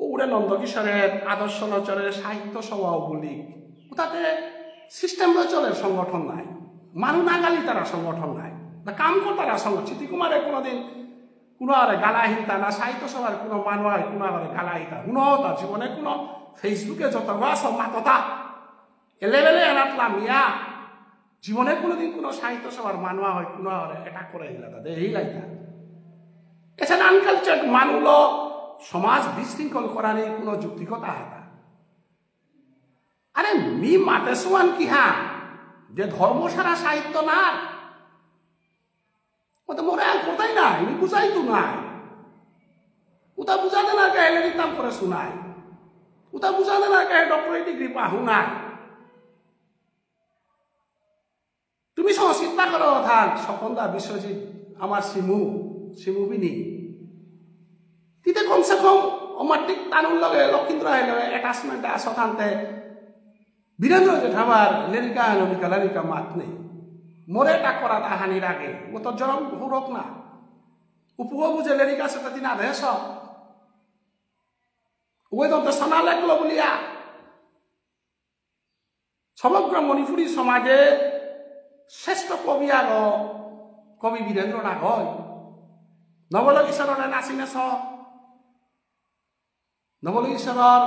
ওরে নন্দকিশোরের আদর্শ নচরের সাহিত্য সভাও বুলিক, ওটাতে সিস্টেম চলের সংগঠন নাই, মানু নাগালি তারা সংগঠন নাই, না কাম করতারা সংগঠন। স্মৃতি কুমারে কোনোদিন কোনো আরে গালা হিলতা না, সাহিত্য সভার কোনো মানু আরে কোনো আরে গালা হিলতা, কোনো হতা জীবনে কোনো ফেসবুকে যত সব মাততা এলেবেলে এনাত লামিয়া জীবনে কোনোদিন কোনো সাহিত্য সভার মানুয়া হয় কোনো আরে এটা করে হিলাতা দে হিলাইতা। এছাড়া আনকালচার্ড মানুলো সমাজ বিশৃঙ্খল করানি কোনো যুক্তিকতা হয় না। আরে মি মাতে সোয়ান কি হা যে ধর্ম সারা সাহিত্য না? ওটা মোরে আর কোথায় নাই, আমি বুঝাই তো নাই। ওটা বুঝাতে না কে হেলে দিতাম করে শোনাই। ওটা বুঝাতে না কে ডক্টরেট ডিগ্রি পাহু নাই। তুমি সংস্কৃত না করো থাক, স্বপন দা, বিশ্বজিৎ, আমার শিমু, শিমু বিনি। তিতে কমসে কম আমার ঠিক তানুর লগে লক্ষিন্দ্র আইলে অ্যাটাচমেন্ট আসো থানতে বীরেন্দ্র জেঠাবার লেরিকা লরিকা লেরিকা মাত নেই। মোরে তা করা তা হানির আগে। ও তো জরম হুরক না। উপভোগ বুঝে লেরিকা সেটা দিন আদেশ। ওই তো সোনা লেখলো বলিয়া। সমগ্র মণিপুরী সমাজে শ্রেষ্ঠ কবি আগ কবি বীরেন্দ্র নাগই। নবল কিশোররে নাচিনে স। নবল কিশোরর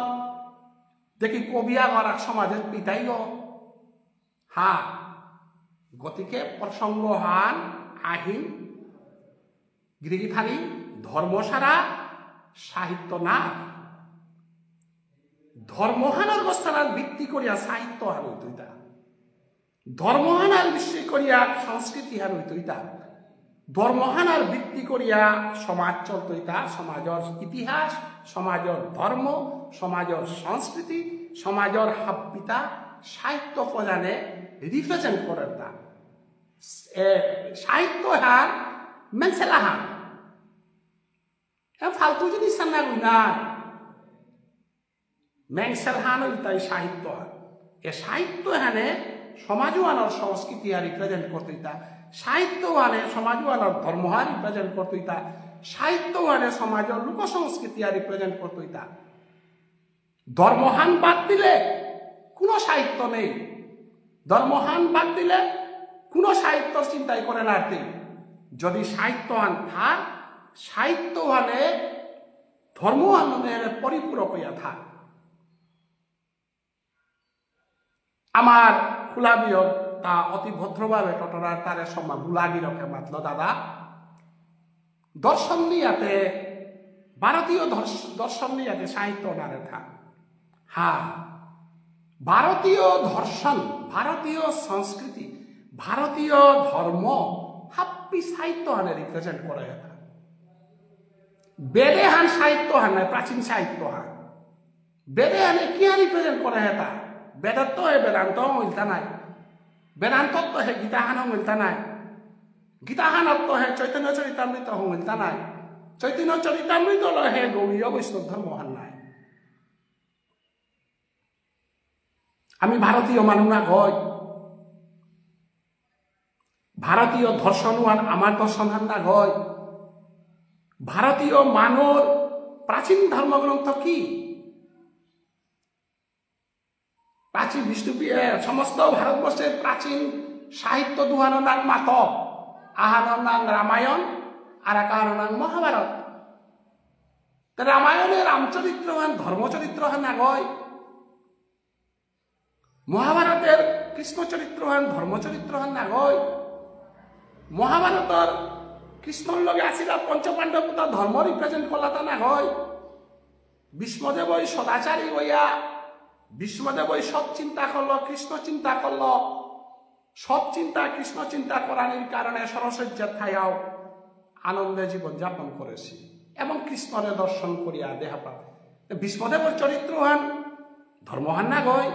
দেখি কবি আগর এক সমাজে পিতাইগ। হা, গতিকে প্রসঙ্গ হান আহিন গিরিগিথানি ধর্ম সারা সাহিত্য না। ধর্মহানর গোস্থানার ভিত্তি করিয়া সাহিত্য হান হইতইতা। ধর্মহানার ভিত্তি করিয়া সংস্কৃতি হান হইতইতা। ধর্মহানার ভিত্তি করিয়া সমাজ চলতইতা, সমাজর ইতিহাস, সমাজর ধর্ম, সমাজর সংস্কৃতি, সমাজর হাব্বিতা, সাহিত্য প্রধানে রিপ্রেজেন্ট করের তা। এ, সাহিত্য হান, মেনসেলা হান। এ ফালতু জিনিস না, না। মেনসেল হান ইলতাই সাহিত্য হান। এ সাহিত্য হানে সমাজ ওহানর সংস্কৃতি হান রিপ্রেজেন্ট করতইতা। সাহিত্য হানে সমাজ ওহানর ধর্ম হান রিপ্রেজেন্ট করতইতা। সাহিত্য হানে সমাজর লোক সংস্কৃতি হান রিপ্রেজেন্ট করতইতা। ধর্মহান বাদ দিলে কোনো সাহিত্য নেই। ধর্মহান বাদ দিলে কোনো সাহিত্যর চিন্তাই করে না আর কি। যদি সাহিত্যহান থাক, সাহিত্যহানে ধর্মহানে পরিপূরক হইয়া থাক। আমার খুলা বিয়োগ তা অতি ভদ্রভাবে টটরার তারে সম্মান বুলাগিরকে মাতল দাদা। দর্শন নিয়াতে, ভারতীয় ধর্ষ-, দর্শন নিয়াতে সাহিত্য নারে থা। হ্যাঁ, ভারতীয় দর্শন, ভারতীয় সংস্কৃতি, ভারতীয় ধর্ম হাব্বি সাহিত্য হানে রিপ্রেজেন্ট করে থা। বেদে হান সাহিত্য হান নাই, প্রাচীন সাহিত্য হান। বেদে হানে কি হান রিপ্রেজেন্ট করে হেতা? বেদত্ত হে বেদান্ত মিলতা নাই। বেদান্তত্ত হে গীতাহানও মিলতা নাই। গীতাহানত্ত হে চৈতন্য চরিতামৃত মিলতা নাই। চৈতন্য চরিতামৃত ল হে গৌড়ীয় বৈষ্ণব ধর্ম হান নাই। আমি ভারতীয় মানু না গই। ভারতীয় দর্শন ওহান আমার দর্শন হান না গই। ভারতীয় মানুর প্রাচীন ধর্মগ্রন্থ কি? প্রাচীন বিষ্ণুপ্রিয়া, এ, সমস্ত ভারতবর্ষের প্রাচীন সাহিত্য দুহানর নাঙ মাত, আহানর নাঙ রামায়ণ, আর আহানর নাঙ মহাভারত। তে রামায়ণে রামচরিত্র হান, ধর্মচরিত্র হান না গই। মহাভারতের কৃষ্ণচরিত্র হান, ধর্মচরিত্র হান না গই। মহাভারতর কৃষ্ণর লগে আসিলা পঞ্চপাণ্ডব, তা ধর্ম রিপ্রেজেন্ট করলা তা না গই। ভীষ্মদেবই সদাচারী হইয়া, ভীষ্মদেবই সৎ চিন্তা করল, কৃষ্ণ চিন্তা করল। সৎ চিন্তা, কৃষ্ণ চিন্তা করানির কারণে সরসজ্জা থায়াও আনন্দে জীবন যাপন করেছি এবং কৃষ্ণরে দর্শন করিয়া দেহা পাবে। তো ভীষ্মদেবর চরিত্রহান, ধর্মহান না গই।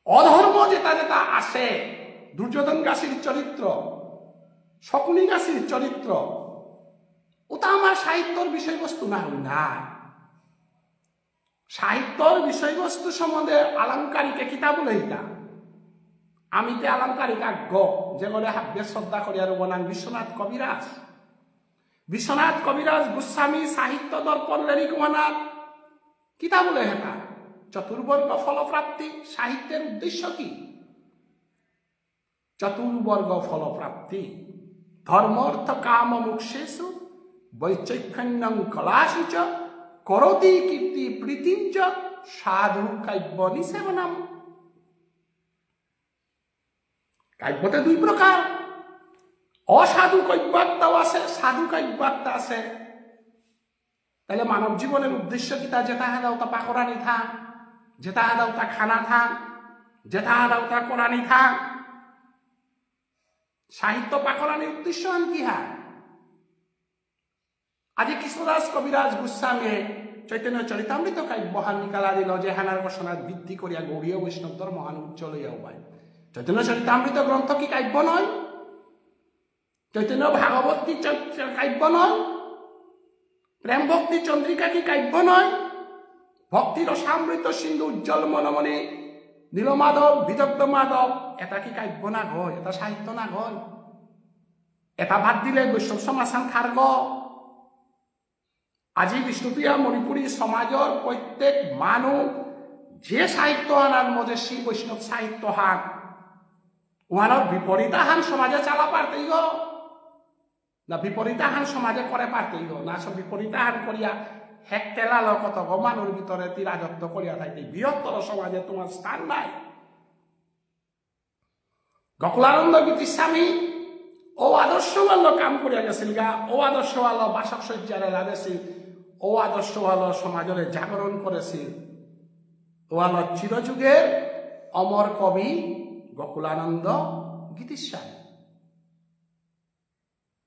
অধর্ম যেটা যেটা আছে, দুর্যোধন গাছির চরিত্র, শকুনি গাছির চরিত্র, ওটা আমার সাহিত্যর বিষয়বস্তু না হই না। সাহিত্যর বিষয়বস্তু সম্বন্ধে আলংকারিকে কিতা বুলেইতা? আমি তে আলংকারিক আজ্ঞ, যেগরে হাব্বে শ্রদ্ধা করি আর ওনাং বিশ্বনাথ কবিরাজ। বিশ্বনাথ কবিরাজ গোস্বামী সাহিত্য দর্পণ লেরিক ওনার কিতা বুলে হেতা? চতুর্বর্গ ফলপ্রাপ্তি সাহিত্যের উদ্দেশ্য কি? চতুর্বর্গ ফলপ্রাপ্তি। ধর্মার্থ কাম মোক্ষেষু বৈচক্ষণ্যং কলাসু চ করতি কীর্তি প্রীতিং চ সাধু কাব্য নিষেবনম। কাব্যতে দুই প্রকার, অসাধু কাব্যাত্মাও আছে, সাধু কাব্যাত্মা আছে। তাহলে মানব জীবনের উদ্দেশ্য কিতা? যেতা হাদাউতা পাকরানি থাং, যেতা হাদাউতা খানা থাং, যেতা হাদাউতা করানি থাং। সাহিত্য পাকরানির উদ্দেশ্য আন কি হা? আজি কৃষ্ণদাস কবিরাজ গোস্বামীয়ে চৈতন্য চরিতামৃত কাব্যহান নিকালা দিল, যেহানার ঘোষণা ভিত্তি করিয়া গৌড়ীয় বৈষ্ণব ধর্মহান উজ্জ্বল হইয়া উবাই। চৈতন্য চরিতামৃত গ্রন্থ কি কাব্য নয়? চৈতন্য ভাগবত কি চ-, চ-, কাব্য নয়? প্রেম ভক্তি চন্দ্রিকা কি কাব্য নয়? ভক্তি রসামৃত সিন্ধু উজ্জ্বল মনোমণি নীলমাধব, বিদগ্ধ মাধব, এটা কি কাব্য না গয়? এটা সাহিত্য না গয়? এটা বাদ দিলে বৈষ্ণব সমাজ হান থারগ। আজি বিষ্ণুপ্রিয়া মণিপুরী সমাজর প্রত্যেক মানু যে সাহিত্য আনার মধ্যে শ্রী বৈষ্ণব সাহিত্য হান, ওহানর বিপরীত আহান সমাজে চালা পারতেই গো। না বিপরীত আহান সমাজে করে পারতেই গো। না সব বিপরীত আহান করিয়া হেক তেলালো কত গো মানুর ভিতরে তি রাজত্ব করিয়া থাকতে। বৃহত্তর সমাজে তোমার স্থান নাই। গোকুলানন্দ গীতিস্বামী ও আদর্শ ওয়ালো কাম করিয়া গেছিল গা, ও আদর্শ ওয়ালো বাসক সজ্জারে লাদেছিল, ও আদর্শ ওয়ালো সমাজরে জাগরণ করেছিল। ওয়ালো চিরযুগের অমর কবি গোকুলানন্দ গীতিস্বামী।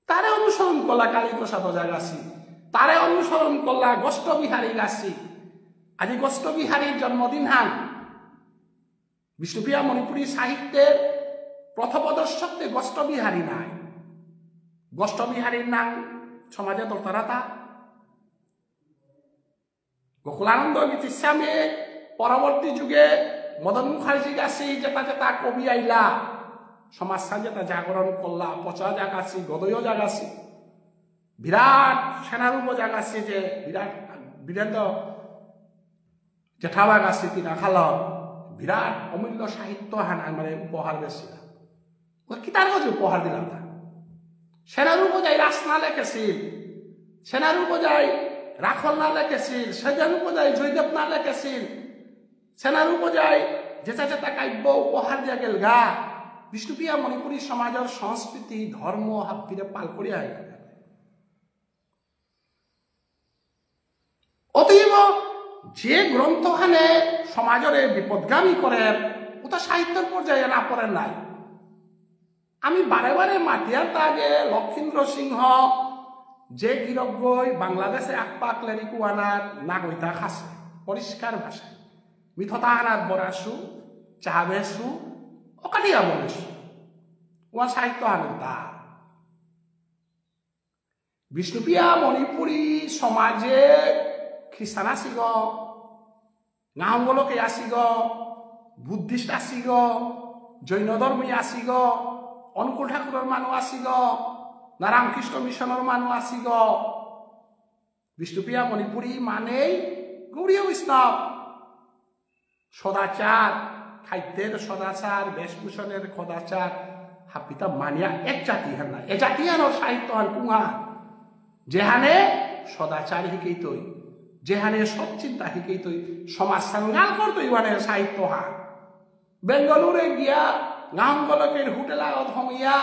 তারে অনুসরণ করলা কালীপ্রসাদ ওঝা গাছি, তারে অনুসরণ করলা গোষ্ঠ বিহারী গাছি, আজি গোষ্ঠ বিহারীর জন্মদিন হান। বিষ্ণুপ্রিয়া মণিপুরী সাহিত্যের প্রথম দর্শকতে গোষ্ঠ বিহারী নাই। গোষ্ঠ বিহারীর নাম সমাজে দরতারাতা। গোকুলানন্দ গীতিস্বামী পরবর্তী যুগে মদন মুখার্জি গাছি যেতা যেতা কবি আইলা, সমাজহান যেতা জাগরণ করলা, পচা জাগাছি, গদয় জাগাছি, বিরাট সেনারূপ জাগাছি যে বিরাট বীরেন্দ্র জেঠাবা গাছি তিনা খালর বিরাট অমূল্য সাহিত্য হান মানে উপহার দিয়েছিলা। ও কিতার গজে উপহার দিলাম তা? সেনারূপ যাই রাস না লেখেছিল, সেনারূপ যাই রাখল না লেখেছিল, সেনারূপ যাই জয়দেব না লেখেছিল, সেনারূপ যাই যেতা যেতা কাব্য উপহার দিয়া গেলগা, বিষ্ণুপ্রিয়া মণিপুরী সমাজর সংস্কৃতি, ধর্ম হাব্বিরে পাল করিয়া আইল। অতএব যে গ্রন্থহানে সমাজরে বিপদগামী করে, ওটা সাহিত্যর পর্যায়ে না পড়ে নাই। আমি বারে বারে মাতিয়ার আগে লক্ষীন্দ্র সিংহ যে গিরকগই বাংলাদেশে আকপাক লেরিক ওয়ানার নাগরিকতা খাসে, পরিষ্কার ভাষায়। মিথতা আনার বরাসু, চাবেসু, অকাটিয়া বলেসু। ওয়া সাহিত্য আনন্দ। বিষ্ণুপ্রিয়া মণিপুরী সমাজে খ্রিস্টান আসিগ, নামগলকে আসিগ, বুদ্ধিস্ট আসিগ, জৈন ধর্মী আসিগ, অনুকূল ঠাকুরর মানু আসিগ, না রামকৃষ্ণ মিশনর মানু আসিগ। বিষ্ণুপ্রিয়া মণিপুরী মানেই গৌড়ীয় বৈষ্ণব। সদাচার, খাদ্যের সদাচার, বেশভূষণের সদাচার, হাপিতা মানিয়া এক জাতি হান না। এ জাতি হানর সাহিত্য আর কুঙা, যেহানে সদাচার হিকেইতই, যেহানে সৎ চিন্তা হিকেইতই, সমাজ সাঙ্গাল করতই মানে সাহিত্য হান। বেঙ্গালুরে গিয়া গাঙ্গলকের হোটেল আগত হমিয়া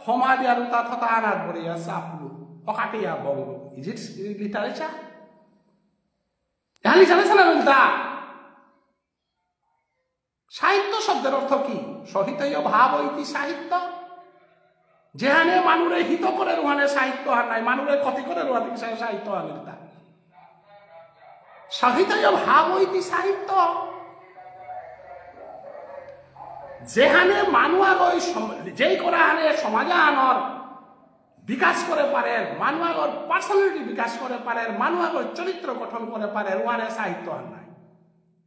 হমা দিয়া রুতা থতা আনার বরিয়া চাপলু, অকাটিয়া বংলু। Is it literature? এহান literature না রুতা? সাহিত্য শব্দের অর্থ কি? সহিতৈব ভাবৈতি সাহিত্য। যেহানে মানুরে হিত করে রুহানে সাহিত্য হান নাই, মানুরে ক্ষতি করে রুহানে সাহিত্য হান নাই। সহিতৈব ভাবৈতি সাহিত্য। যেহানে মানু আগই সম-, যেই করা হানে সমাজ আনর বিকাশ করে পারের, মানু আগর personality বিকাশ করে পারের, মানু আগর চরিত্র গঠন করে পারের, ওয়ানে সাহিত্য হান নাই।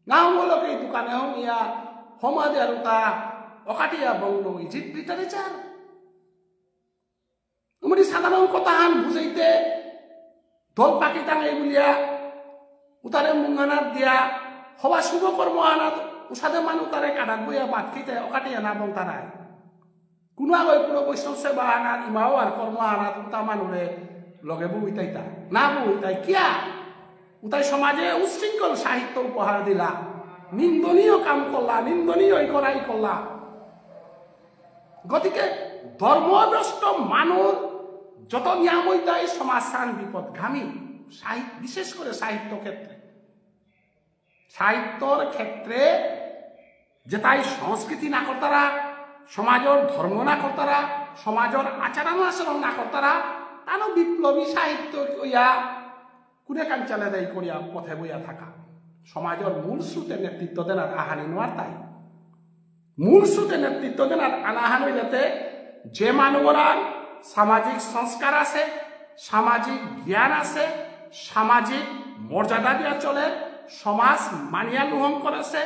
গাঁও বলকে এই দোকানে হমিয়া হমা দিয়া রুতা অকাটিয়া বংলু, is it literature? উমরি সাধারণ কথা হান বুঝাইতে দল পাকি টাঙাই বুলিয়া উতারে মুঙ্গানাত দিয়া হবা শুভ কর্ম আনাত উসাদে মানু তারে কানাত বইয়া বাদ খেতে অকাটিয়া না বংতারায়। কোনো আগই কোনো বৈষ্ণব সেবা আনাত ইমাও আর কর্ম আনাত উতা মানুরে লগে বইতাইতা না বইতাই কিয়া? উতাই সমাজে উশৃঙ্খল সাহিত্য উপহার দিলা, নিন্দনীয় কাম করলা, নিন্দনীয় এই করাই করলা। গতিকে ধর্মভ্রষ্ট মানুষ যত নিয়ামইতাই সমাজহান বিপদগামী। সাহিত্য, বিশেষ করে সাহিত্য ক্ষেত্রে, সাহিত্যর ক্ষেত্রে যেতাই সংস্কৃতি না করতারা, সমাজর ধর্ম না করতারা, সমাজর আচরণ আচরণ না করতারা, তানো বিপ্লবী সাহিত্য ইয়া কুনে কাঞ্চালে দেয় করিয়া পথে বইয়া থাকা। সমাজর মূল স্রোতে নেতৃত্ব দেনার আহানি নোয়ার তাই। মূল স্রোতে নেতৃত্ব দেনার আনাহান হইলেতে যে মানুষরার সামাজিক সংস্কার আছে, সামাজিক জ্ঞান আছে, সামাজিক মর্যাদা দিয়া চলের, সমাজ মানিয়া লুহং করেছে,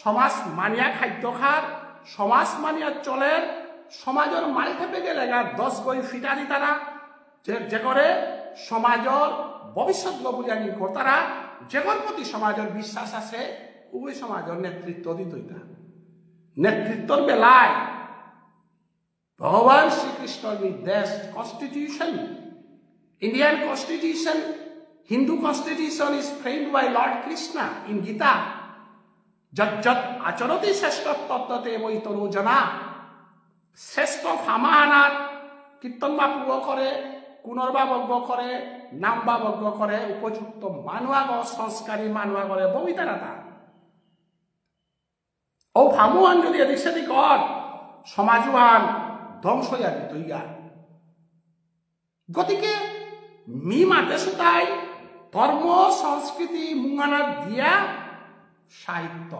সমাজ মানিয়া খাদ্য খার, সমাজ মানিয়া চলের, সমাজর মাল খেপে গেলে গা দশ গই ফিটা দিতারা, যে, যে করে সমাজর ভবিষ্যৎ বুলিয়া নি করতারা, যেগর প্রতি সমাজর বিশ্বাস আছে, ওই সমাজর নেতৃত্ব দিতইতা। নেতৃত্বর বেলায় ভগবান শ্রীকৃষ্ণর নির্দেশ, Constitution, Indian Constitution, Hindu Constitution is framed by Lord Krishna in Gita. যজ্জত আচরতি শ্রেষ্ঠ তত্ত্বতে বৈতরো জনা। শ্রেষ্ঠ ফামাহানাত কীর্তন বাবুও করে, কুনর বাবজ্ঞ করে, নাম বাবজ্ঞ করে, উপযুক্ত মানুয়াগ, সংস্কারী মানুয়াগরে বমিতারাতা। ও ফামুহান যদি এদিক সেদিক কর, সমাজহান ধ্বংস হইয়া দিতইগা। গতিকে মি মাতে সুতাই ধর্ম সংস্কৃতি মুঙানাত দিয়া সাহিত্য।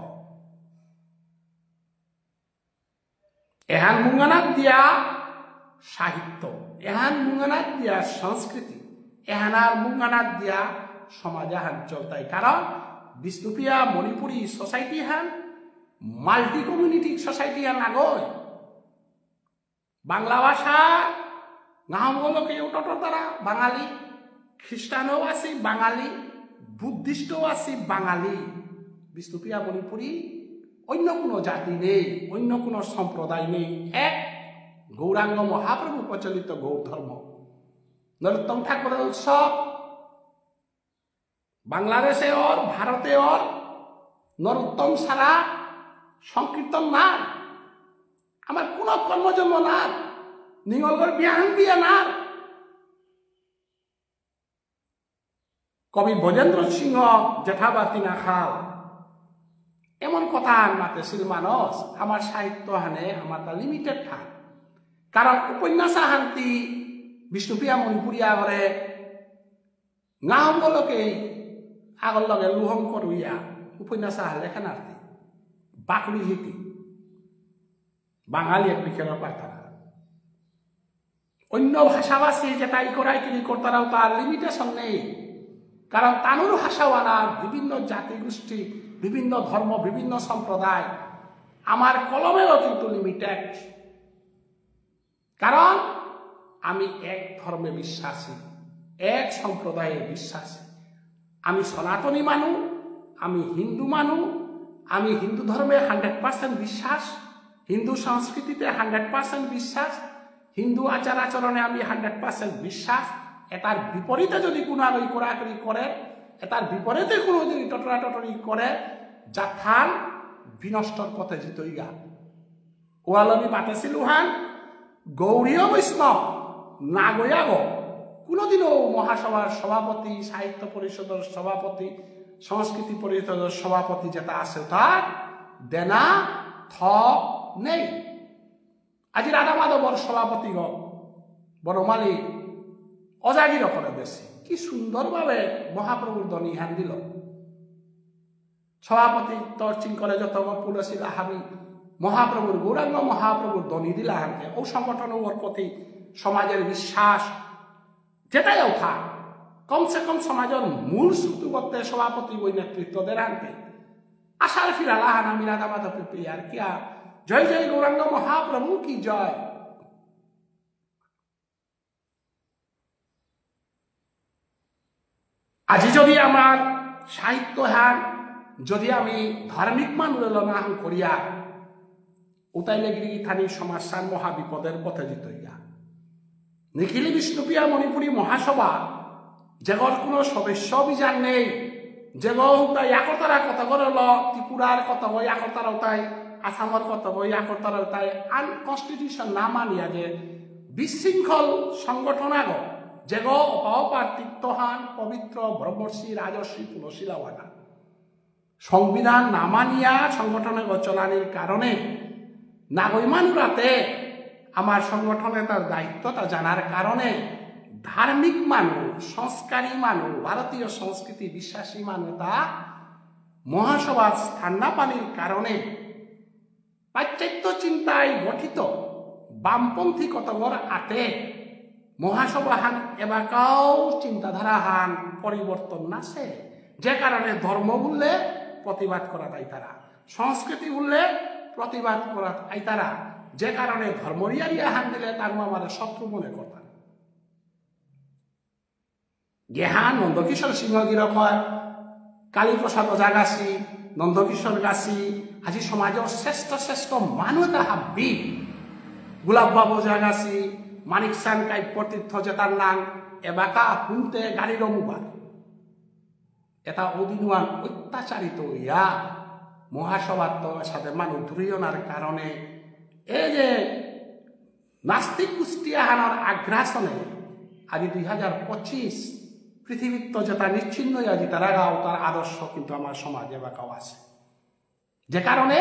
এহান মুঙানাত দিয়া সাহিত্য, এহান মুঙানাত দিয়া সংস্কৃতি, এহানার মুঙানাত দিয়া সমাজ আহান চলতাই। কারণ বিষ্ণুপ্রিয়া মণিপুরী সোসাইটি হান মাল্টি কমিউনিটি সোসাইটি হান আগই। বাংলা ভাষা নাম হলো কি উঠোটো তারা বাঙালি, খ্রিস্টানও আছি বাঙালি, বুদ্ধিস্টও আছি বাঙালি। বিষ্ণুপ্রিয়া মণিপুরী অন্য কোনো জাতি নেই, অন্য কোনো সম্প্রদায় নেই, এক গৌরাঙ্গ মহাপ্রভু প্রচলিত গৌর ধর্ম। নরোত্তম ঠাকুরের উৎসব বাংলাদেশে অর, ভারতে অর, নরোত্তম ছাড়া সংকীর্তন না, আমার কোনো কর্মজন্ম না, নিঙলগর বিয়ান বিয়া না। কবি ব্রজেন্দ্র সিংহ জেঠাবা তিনাখাল এমন কথা আন মাতেছিল, মানুষ, আমার সাহিত্য হানে আমার তা লিমিটেড থাক। কারণ উপন্যাস আহান্তি বিষ্ণুপ্রিয়া মণিপুরী আগরে নাম বলকে আগর লগে লুহং করুইয়া উপন্যাস আহান লেখা নারতি বাকলি হিতি। বাঙালি এক বিকেল পাতারা। অন্য ভাষাভাষী যেটা ইকরাই কিনি করতারাও তার লিমিটেশন নেই। কারণ তানুর ভাষাও আনার বিভিন্ন জাতিগোষ্ঠী, বিভিন্ন ধর্ম, বিভিন্ন সম্প্রদায়। আমার কলমেও কিন্তু লিমিটেড। কারণ আমি এক ধর্মে বিশ্বাসী, এক সম্প্রদায়ে বিশ্বাসী। আমি সনাতনী মানু, আমি হিন্দু মানু, আমি হিন্দু ধর্মে হান্ড্রেড পার্সেন্ট বিশ্বাস, হিন্দু সংস্কৃতিতে হান্ড্রেড পার্সেন্ট বিশ্বাস, হিন্দু আচার আচরণে আমি হান্ড্রেড পার্সেন্ট বিশ্বাস। এটার বিপরীতে যদি কোনো আগে কড়াকড়ি করে, এটার বিপরীতে কোনো যদি টটরা টটরি করে, জাতহান বিনষ্টর পথে জিতইগা। ওয়ালমি মাতেছিল হান, গৌড়ীয় বৈষ্ণব নাগয়াগ কোনোদিনও মহাসভার সভাপতি, সাহিত্য পরিষদর সভাপতি, সংস্কৃতি পরিষদর সভাপতি যেটা আছে, তার দেনা থক নেই। আজি রাধা মাধবর সভাপতিগ বনমালী অজাগির করে বেশি কি সুন্দরভাবে মহাপ্রভুর ধ্বনি হান দিল। সভাপতি তর্চিং করে যত ফুল ছিল হাবি মহাপ্রভুর, গৌরাঙ্গ মহাপ্রভুর ধ্বনি দিলা হানকে। ও সংগঠন ওর প্রতি সমাজের বিশ্বাস যেটাই উঠা, কমসে কম সমাজের মূল সুতু করতে সভাপতি ওই নেতৃত্ব দের হানকে। আশার ফিরালা হানা মিরা দাবা দপে পেয়ার কিয়া। জয় জয় গৌরাঙ্গ মহাপ্রভু কি জয়। আজি যদি আমার সাহিত্য হান যদি আমি ধার্মিক মানুষ লনা হান করিয়া, উতাইলে গিরি থানি সমাজহান মহাবিপদের পথে জিতইয়া। নিখিল বিষ্ণুপ্রিয়া মণিপুরী মহাসভা যেগর কোনো সদস্য অভিযান নেই, যেগ উতা ইয়াকরতারা কতগর ল, ত্রিপুরার কতগ ইয়াকরতারা উতাই, আসামর কতগ ইয়াকরতারা উতাই, আনকনস্টিটিউশন না মানিয়া যে বিশৃঙ্খল সংগঠন আগ, যেগ অপা অপার তীর্থহান পবিত্র ব্রহ্মর্ষি রাজর্ষি তুলসী লাওয়ানা। সংবিধান না মানিয়া সংগঠনে চলানির কারণে নাগই মানুরাতে আমার সংগঠনে তার দায়িত্বটা জানার কারণে ধার্মিক মানুষ, সংস্কারী মানুষ, ভারতীয় সংস্কৃতি বিশ্বাসী মানুষ তা মহাসভার স্থান না পানির কারণে পাশ্চাত্য চিন্তায় গঠিত বামপন্থী কতগর আতে মহাসভাহান এবাকাও চিন্তাধারাহান পরিবর্তন নাসে, যে কারণে ধর্ম বুললে প্রতিবাদ করা তাই তারা, সংস্কৃতি বুললে প্রতিবাদ করা তাই তারা, যে কারণে ধর্ম রিয়া রিয়া হান দিলে তার আমার শত্রু মনে করতারা। গেহা নন্দকিশোর সিংহ গিরকয়, কালীপ্রসাদ ওঝাগাছি, নন্দকিশোর গাছি, আজি সমাজর শ্রেষ্ঠ শ্রেষ্ঠ মানু এতা হাব্বি। গোলাপ বাবু ওঝাগাছি, মানিক চান কাব্যতীর্থ যেতার নাং, এবাকা হুনতে গাড়ির মুবার। এতা অদিনুয়ান অত্যাচারিত ইয়া, মহাসভাত সাথে মানু দূরে অনার কারণে, এই যে নাস্তিক কুষ্টিয়াহানর আগ্রাসনে আজি দুই হাজার পঁচিশ পৃথিবীত্ত যেতা নিশ্চিহ্ন আজি তারা গাও তার আদর্শ কিন্তু আমার সমাজে বা কাও আছে। যে কারণে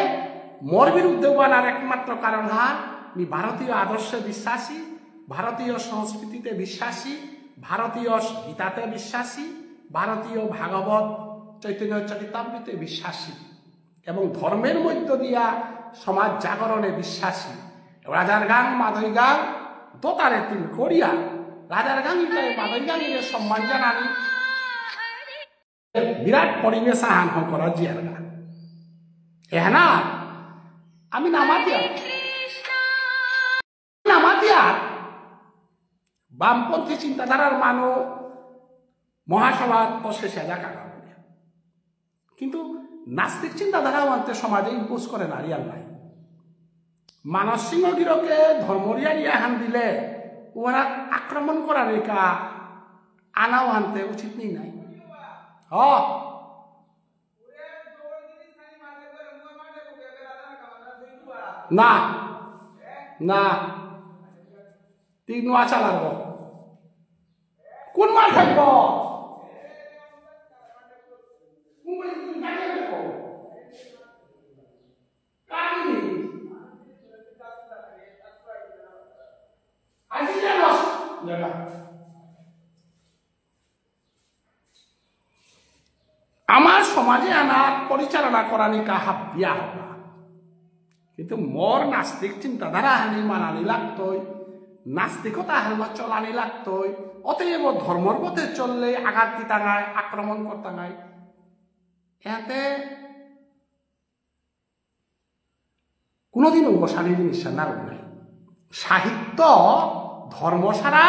মোর বিরুদ্ধে ওয়ানার একমাত্র কারণ হান মি ভারতীয় আদর্শে বিশ্বাসী, ভারতীয় সংস্কৃতিতে বিশ্বাসী, ভারতীয় গীতাতে বিশ্বাসী, ভারতীয় ভাগবত চৈতন্য চরিতামৃতে বিশ্বাসী এবং ধর্মের মধ্য দিয়া সমাজ জাগরণে বিশ্বাসী। রাজার গাং মাদই গাং দোতারে তিন করিয়া রাজার গাং ইতাই মাদই গাং ইরে সম্মান জানানি বিরাট পরিবেশ আহান হঙকরা জিয়ারগা। এহানা আমি নামাতিয়া নামাতিয়া বামপন্থী চিন্তাধারার মানু মহাসভাত প্রসেসে জায়গা কারণ। কিন্তু নাস্তিক চিন্তাধারা আনতে সমাজে ইম্পোজ করে নারী আর নাই। মানস সিংহ গিরকে ধর্মরিয়ারি আহান দিলে ওরা আক্রমণ করার একা আনাও আনতে উচিত নেই নাই। হ। না, না। তিন মাস চালাবো। কোন মাস থাকবো? আজি জানো? জানো। আমার সমাজে আনা পরিচালনা করানিকা হাবিয়া হবা। কিন্তু মোর নাস্তিক চিন্তাধারা হানি মানানি লাগতই, নাস্তিকতা হালমা চলানি লাগতই। অতএব ধর্মর পথে চললে আঘাত দিতাঙায়, আক্রমণ করতাঙায়। এতে কোনোদিনও বসানি জিনিসটা না নাই। সাহিত্য ধর্ম ছাড়া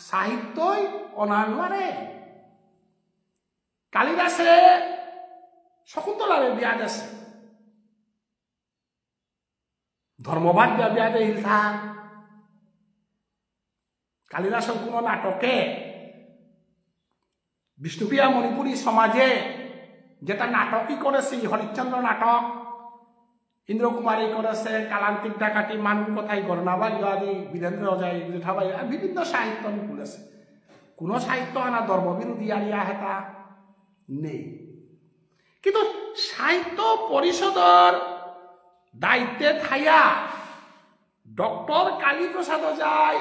সাহিত্যই অনা নোয়ারে। কালিদাসে শকুন্তলারে বিয়া দেসে। ধর্মবাদ দিয়া বিয়া দে হিলথা। কালিদাসর কোনো নাটকে বিষ্ণুপ্রিয়া মণিপুরী সমাজে যেটা নাটকই করেছি, হরিশ্চন্দ্র নাটক, ইন্দ্র কুমারই করেছে, কালান্তিক ডাকাতি, মানু কথাই গরনাবা ইয়াদি বীরেন্দ্র ওঝাই জেঠাবাই আর বিভিন্ন সাহিত্য আমি বলেছে। কোনো সাহিত্য আনা ধর্মবিরোধী আরিয়া হেতা নেই। কিন্তু সাহিত্য পরিষদর দায়িত্বে থাইয়া ডক্টর কালীপ্রসাদ ওঝাই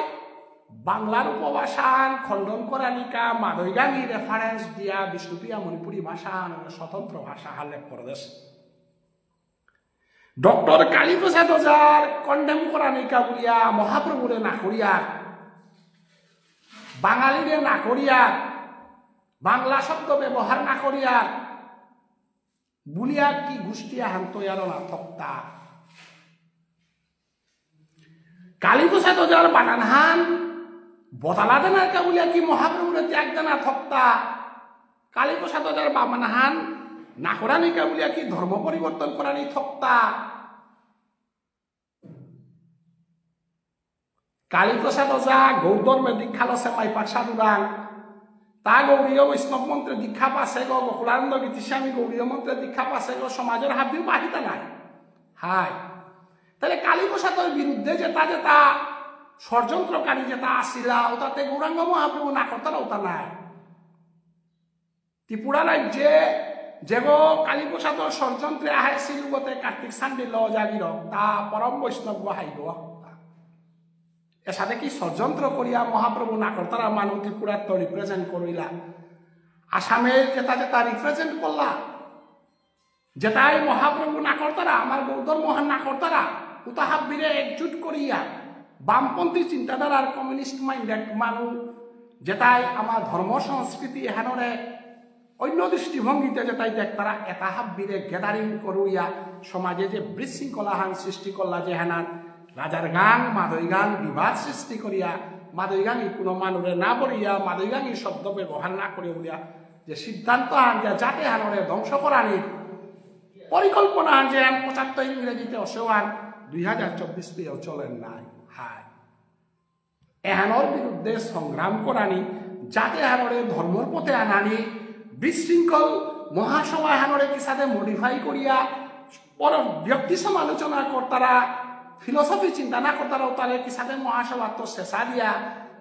বাংলার উপভাষান খণ্ডন করানিকা মাদৈগাঙি রেফারেন্স দিয়া বিষ্ণুপ্রিয়া মণিপুরী ভাষা আহানরে স্বতন্ত্র ভাষা হালে পরদেশ। ডক্টর কালীপ্রসাদ ওঝার কন্ডেম করানিকা বুলিয়া মহাপ্রভুরে না করিয়ার, বাঙালিরে না করিয়ার, বাংলা শব্দ ব্যবহার না করিয়ার, বুলিয়া কি গোষ্ঠী আহান তৈয়ার না থকতা? কালীপ্রসাদ ওঝার বানানহান বদলা দেনার কা বুলিয়া কি মহাপ্রভুরে ত্যাগ দেনা থকতা? কালীপ্রসাদ ওঝার বানানহান না করানি কা বুলিয়া কি ধর্ম পরিবর্তন করানি থকতা? কালীপ্রসাদ ওঝা গৌড় ধর্মে দীক্ষা লসে মাইপাক সাধুরাং। তা গৌড়ীয় বৈষ্ণব মন্ত্রে দীক্ষা পাসে গো, গোকুলানন্দ গীতিস্বামী গৌড়ীয় মন্ত্রে দীক্ষা পাসে গো, সমাজের হাবিও বাহিতা নাই। হাই। তাহলে কালীপ্রসাদর বিরুদ্ধে যেটা যেটা ষড়যন্ত্রকারী যেটা আসিলা, ওটাতে গৌরাঙ্গ মহাপ্রভু না করতারা ওটা নাই। ত্রিপুরা রাজ্যে যেগো কালীপ্রসাদর ষড়যন্ত্রে আহেসিল গতে কার্তিক সান্ডি ল জাগির, তা পরম বৈষ্ণব হাইব। এসাদে কি ষড়যন্ত্র করিয়া মহাপ্রভু না করতারা মানু ত্রিপুরাত তো রিপ্রেজেন্ট করিলা? আসামে যেটা যেটা রিপ্রেজেন্ট করলা, যেটাই মহাপ্রভু না করতারা, আমার গৌড় ধর্ম না করতারা, উতা হাব্বিরে একজুট করিয়া বামপন্থী চিন্তাধারার কমিউনিস্ট মাইন্ডেড মানু যেটাই আমার ধর্ম সংস্কৃতি এহানরে অন্য দৃষ্টিভঙ্গিতে যেটাই দেখতারা, এটা হাব্বিরে গ্যাদারিং করিয়া সমাজে যে বিশৃঙ্খলা হান সৃষ্টি করলা, যে হানান রাজার গান, মাদই গান, বিবাদ সৃষ্টি করিয়া, মাদই গাঙি কোনো মানুরে না বলিয়া, মাদই গাঙি শব্দ ব্যবহার না করে বলিয়া, যে সিদ্ধান্ত আন দিয়া জাতি হানরে ধ্বংস করানির পরিকল্পনা আন যে আন পঁচাত্তর ইংরেজিতে অসেওয়ান দুই হাজার চব্বিশ পেয়েও চলেন নাই। হায়। এহানর বিরুদ্ধে সংগ্রাম করানি, জাতি হানরে ধর্মর পথে আনানি, বিশৃঙ্খল মহাসভা হানরে কিসাদে মডিফাই করিয়া পর ব্যক্তি সমালোচনা করতারা, ফিলোসফি চিন্তা না করতারা, তাহলে কিসাদে মহাসভা তো শেষা দিয়া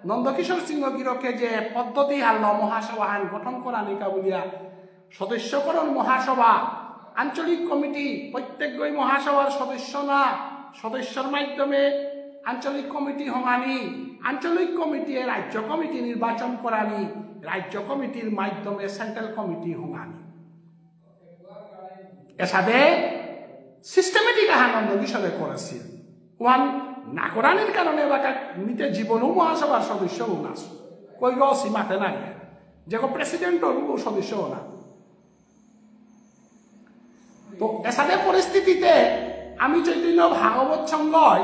নন্দকিশোর সিংহ গিরকে যে পদ্ধতি হারল মহাসভা হান গঠন করানিকা বুলিয়া সদস্যকরণ মহাসভা, আঞ্চলিক কমিটি, প্রত্যেকগই মহাসভার সদস্য না, সদস্যর মাধ্যমে আঞ্চলিক কমিটি হঙানি, আঞ্চলিক কমিটি রাজ্য কমিটি নির্বাচন করানি, রাজ্য কমিটির মাধ্যমে সেন্ট্রাল কমিটি হঙানি। এসাদে সিস্টেমেটিক আহান অন্ধ বিষয়ে করেছিল। ওয়ান না করানির কারণে বাকা মিতে জীবনও মহাসভার সদস্য নাস। কই গো সীমাতে না গিয়া। যে প্রেসিডেন্টও সদস্য না। তো এসাদে পরিস্থিতিতে আমি চৈতন্য ভাগবত সংঘই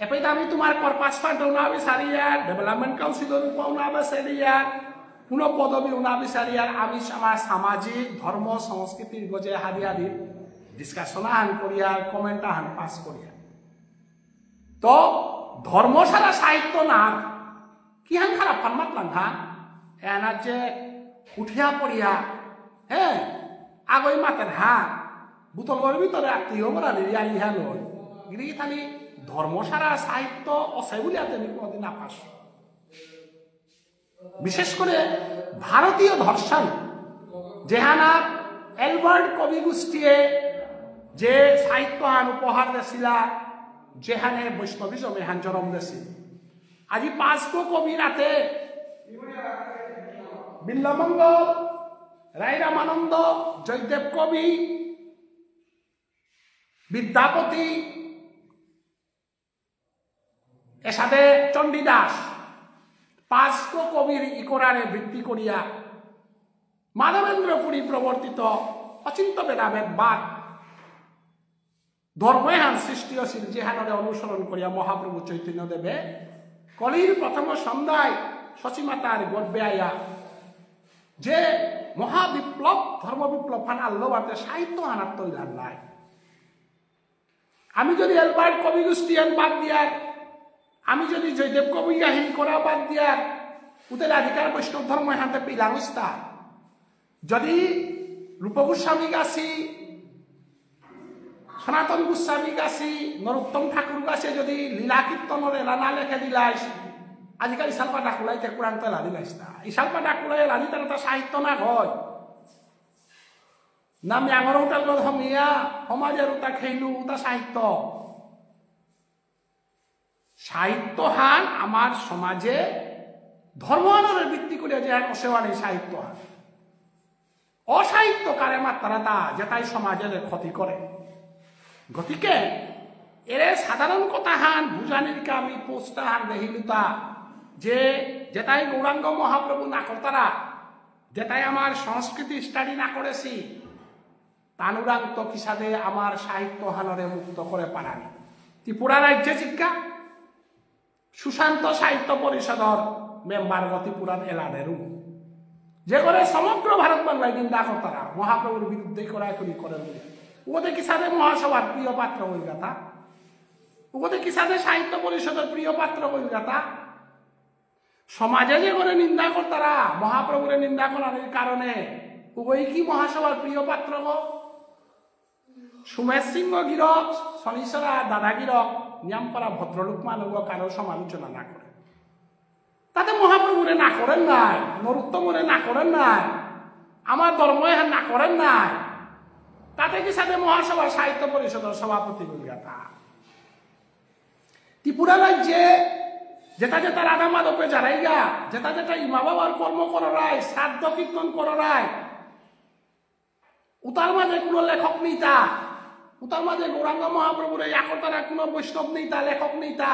এপেইতে আমি তোমার কর্পাস ফান্ডও না বিচারিয়া, ডেভেলপমেন্ট কাউন্সিলর রূপও না বিচারিয়া, কোনো পদবীও না বিচারিয়া, আমি আমার সামাজিক, ধর্ম, সংস্কৃতির গজে হাবি হাবি ডিসকাশন আহান করিয়া, কমেন্ট আহান পাস করিয়া। তো ধর্ম ছাড়া সাহিত্য না, কিহান খারাপ ফান মাতলাম হা? এনা যে উঠিয়া পড়িয়া, হ্যাঁ, আগই মাতের হা, বোতলর ভিতরে আত্মীয় বলা নিয়ে আই হ্যাঁ নয়। গিরি থানি ধর্ম ছাড়া সাহিত্য অসে বুলিয়া তেমনি কোনোদিন না পাস। বিশেষ করে ভারতীয় দর্শন, যেহানা এলবার্ট কবি গোষ্ঠীয়ে যে সাহিত্য হান উপহার দেছিলা, যেহানে বৈষ্ণবিজম এহান জন্ম দেছিল। আজি পাঁচগো কবির হাতে বিল্বমঙ্গল, রায় রামানন্দ, জয়দেব কবি, বিদ্যাপতি, এসাদে চণ্ডীদাস, পাঁচগো কবির ইকরারে ভিত্তি করিয়া মাধবেন্দ্র পুরী প্রবর্তিত অচিন্ত ভেদাভেদবাদ ধর্ম এহান সৃষ্টি হয়েছিল, যেহানরে অনুসরণ করিয়া মহাপ্রভু চৈতন্য দেবে কলির প্রথম সন্ধ্যায় শচীমাতার গর্ভে আয়া যে মহাবিপ্লব, ধর্ম বিপ্লব হান আল্লো বাতে সাহিত্য হানার তৈলার নাই। আমি যদি এলবার্ট কবি গোষ্ঠী হান বাদ দিয়ার, আমি যদি জয়দেব কবি গাহিনী করা বাদ দিয়ার, উতে রাধিকার বৈষ্ণব ধর্ম এহানতে পিলাং ইস্তা। যদি রূপ গোস্বামী গাছি, সনাতন গোস্বামী গাছি, নরোত্তম ঠাকুর গাছে যদি লীলা কীর্তনর এলা না লেখে দিলাইস, আজিকাল ইশালপা ডাকুলাইতে কুরাং তো এলা দিলাইস না। ইশালপা ডাকুলাই এলা দিতে না, তা সাহিত্য না হয়। না ম্যাঙর হোটেল হমিয়া, সমাজের উতা খেইলু, উতা সাহিত্য। সাহিত্য হান আমার সমাজে ধর্ম আনরে ভিত্তি করিয়া যে হান অসেওয়া নেই সাহিত্য হান। অসাহিত্য কারে মাত্রা তা যেটাই সমাজের ক্ষতি করে। গতিকে এরে সাধারণ কথা হান বুঝানির কা আমি পোস্টার হান দেখিলুতা যে যেটাই গৌরাঙ্গ মহাপ্রভু না করতারা, যেটাই আমার সংস্কৃতি স্টাডি না করেছি, তানুরাং তো কিসাদে আমার সাহিত্য হানরে মুক্ত করে পারানি। ত্রিপুরা রাজ্যে জিজ্ঞা সুশান্ত সাহিত্য পরিষদর মেম্বার গ ত্রিপুরার এলানেরু, যে করে সমগ্র ভারত বাংলায় নিন্দা করতারা মহাপ্রভুর বিরুদ্ধে কড়াকড়ি করে বলে। ওদের কিসাদে মহাসভার প্রিয় পাত্র হয়ে গেতা, ওদের কিসাদে সাহিত্য পরিষদর প্রিয় পাত্র হয়ে গেতা। সমাজে যে করে নিন্দা করতারা, মহাপ্রভুরে নিন্দা করার কারণে, ওই কি মহাসভার প্রিয় পাত্র গো? সুমেশ সিংহ গিরক, শনিচরা দাদা গিরক, নিয়ামপারা ভদ্রলোক মানুষ কারো সমালোচনা না করে। তাতে মহাপ্রভুরে না করেন নাই, নরোত্তমরে না করেন নাই, আমার ধর্ম এহান না করেন নাই। তাতে কিসাদে মহাসভার সাহিত্য পরিষদর সভাপতি হইল গেতা। ত্রিপুরা রাজ্যে যেটা যেটা রাধা মাধবে জানাইগা, যেটা যেটা ইমা বাবার কর্ম করারায়, শ্রাদ্ধ কীর্তন করারায়, উতার মাঝে কোনো লেখক নেই তা, উতার মাঝে গৌরাঙ্গ মহাপ্রভুরে ইয়া করতারা কোনো বৈষ্ণব নেই তা, লেখক নেই তা,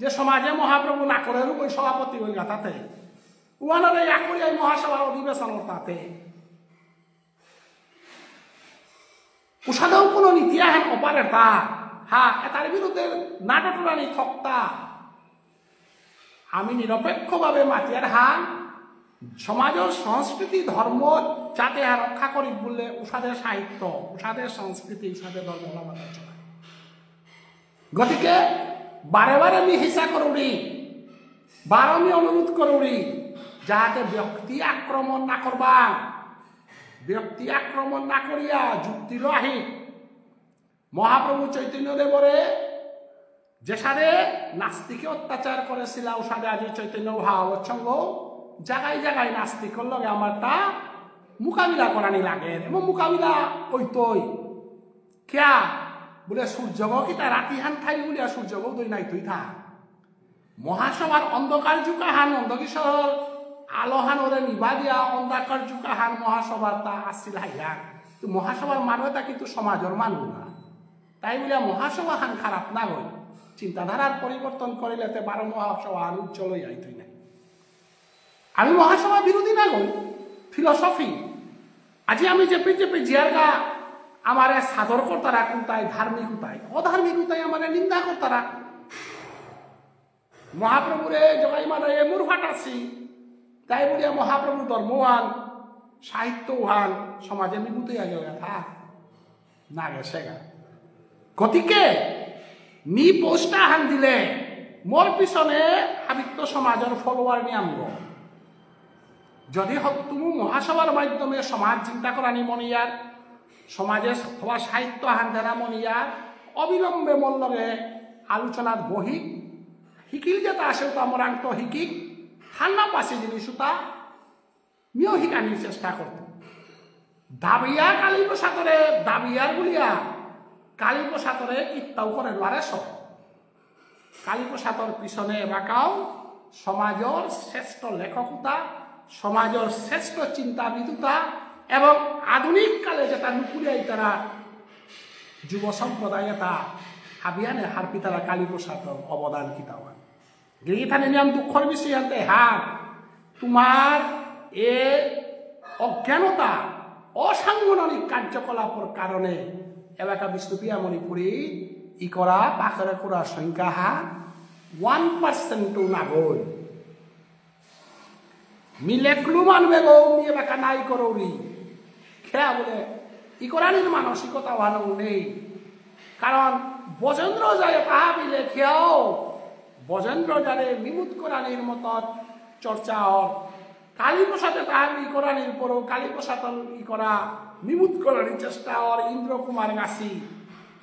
যে সমাজে মহাপ্রভু না করে রূপ ওই সভাপতি হইল গা তাতে। উহানারে ইয়া করিয়া এই মহাসভার অধিবেশন তাতে। উসাদেও কোনো নীতি আহান অপারেতা, হা, এটার বিরুদ্ধে নাটটুরানি থকতা। আমি নিরপেক্ষভাবে মাতিয়ার হান, সমাজর সংস্কৃতি, ধর্ম যাতে আর রক্ষা করি বললে উসাদের সাহিত্য, উসাদের সংস্কৃতি, উসাদের ধর্ম ওলা মাতার চলে। গতিকে বারে বারে আমি হিসা করুরি, বারো আমি অনুরোধ করুরি, যাতে ব্যক্তি আক্রমণ না করবা, ব্যক্তি আক্রমণ না করিয়া যুক্তিলো আহি। মহাপ্রভু চৈতন্য দেবরে যেসাদে নাস্তিকে অত্যাচার করেছিলা, উসাদে আজি চৈতন্য ভাগবত সংঘ জায়গায় জায়গায় নাস্তিকর লগে আমার তা মোকাবিলা করানি লাগে, এবং মোকাবিলা ওইতই। কিয়া? বুলে সূর্যগ কিতা রাতি হান থাইল বুলিয়া সূর্যগ উদয় নাইতই থা। মহাসভার অন্ধকার যুগ আহান নন্দকিশোর আলোহান ওরে নিবা দিয়া অন্ধকার যুগ আহান মহাসভাতা আসিল হাইয়া। তো মহাসভার মানু এতা কিন্তু সমাজর মানু না। তাই বুলিয়া মহাসভাহান খারাপ না হই, চিন্তাধারার পরিবর্তন করিলে তে বারো মহাসভাহান উজ্জ্বল হইয়া আইতই নাই। আমি মহাসভা বিরোধী না হই, ফিলসফি। আজি আমি যেপে যেপে জিয়ারগা আমারে সাদর করতারা কুনতাই, ধার্মিক উতাই, অধার্মিক উতাই আমারে নিন্দা করতারা। মহাপ্রভুরে জগাই মাদায়ে মুর ফাটাসি, তাই বুলিয়া মহাপ্রভু ধর্মহান, সাহিত্যহান সমাজে বিভূত হইয়া গেল কথা। না গেছেগা। গতিকে মি পোস্টহান দিলে মোর পিছনে সাহিত্য সমাজর ফলোয়ার নিয়ামগো। যদি হ-, তুমি মহাসভার মাধ্যমে সমাজ চিন্তা করানি মনিয়ার, সমাজে অথবা সাহিত্য হান্দারা মনিয়ার, অবিলম্বে মোর লগে আলোচনাত বহিক, হিকিল যেতা আছে ওতা মোরাংত হিকিক, হান্না পাশে জিনিস ওতা মিও হিকানির চেষ্টা করতো। দাবিয়া কালীপ্রসাদরে, দাবিয়ার বুলিয়া কালীপ্রসাদরে ইত্তাও করে নোয়ারেস। কালীপ্রসাদর পিছনে এবাকাও সমাজর শ্রেষ্ঠ লেখক উতা, সমাজর শ্রেষ্ঠ চিন্তাবিদ উতা এবং আধুনিক কালে যেতা নুকুরিয়া ইতারা যুব সম্প্রদায় এতা হাবিয়ানে হারপিতারা কালীপ্রসাদর অবদান কিতাওয়ান। গিথানি নিয়াম দুঃখর বিষয় আনতে হার তোমার এ অজ্ঞানতা, অসাংগঠনিক কার্যকলাপর কারণে এলাকা বিষ্ণুপ্রিয়া মণিপুরী ইকরা পাকরে করা সংখ্যা হা ওয়ান পার্সেন্টও নাগই। মিলেকলু মানবে গো, মি এলাকা নাই করৌরি। খেয়া বলে, ইকরানির মানসিকতা ভালো নেই। কারণ ব্রজেন্দ্র যায় তাহা বিলে খেয়াও, ব্রজেন্দ্র যারে বিমুখ করানির মতো চর্চা অর। কালীপ্রসাদে তাহার ই করানির পরও কালীপ্রসাদ ই করা বিমুখ করানির চেষ্টা অর ইন্দ্র কুমার গাছি,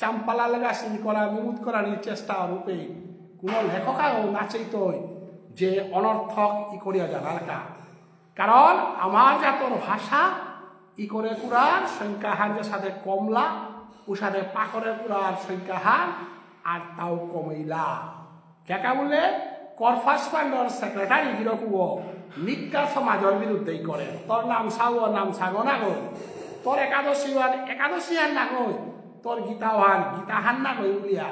চাম্পালাল গাছি ই করা বিমুখ করানির চেষ্টা অর রূপে কোনো লেখকাও নাচেইতই যে অনর্থক ই করিয়া জানার কা। কারণ আমার জাতর ভাষা ই করে কুরার সংখ্যা হান যে সাথে কমলা, উসাদে পাকরে কুরার সংখ্যা হান আর তাও কমেইলা। কেকা বুলে, কর্পাস ফান্ডর সেক্রেটারি গিরকুও নিকা সমাজর বিরুদ্ধেই করে। তোর নামসাও নামসাগো নাগো, তোর একাদশী ওয়ান একাদশী হান নাগো, তোর গীতা ওয়ান গীতা হান নাগো বুলিয়া।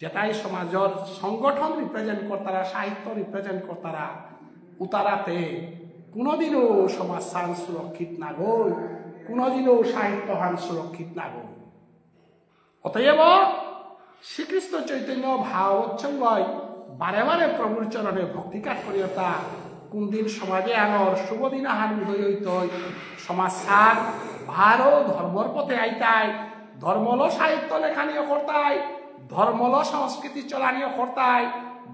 যেতাই সমাজর সংগঠন রিপ্রেজেন্ট করতারা, সাহিত্য রিপ্রেজেন্ট করতারা, উতারাতে কোনোদিনও সমাজ হান সুরক্ষিত নাগই, কোনোদিনও সাহিত্য হান সুরক্ষিত নাগই। অতএব শ্রীকৃষ্ণ চৈতন্য ভাগবত সংঘই বারে বারে প্রভুর চরণে ভক্তি কাজ করিয়তা কোনদিন সমাজ এহানর শুভ দিন আহান উদয় হইতই, সমাজ হান ভালো ধর্মর পথে আইতাই, ধর্মলো সাহিত্য লেখানিও করতাই, ধর্মলো সংস্কৃতি চলানিও করতাই,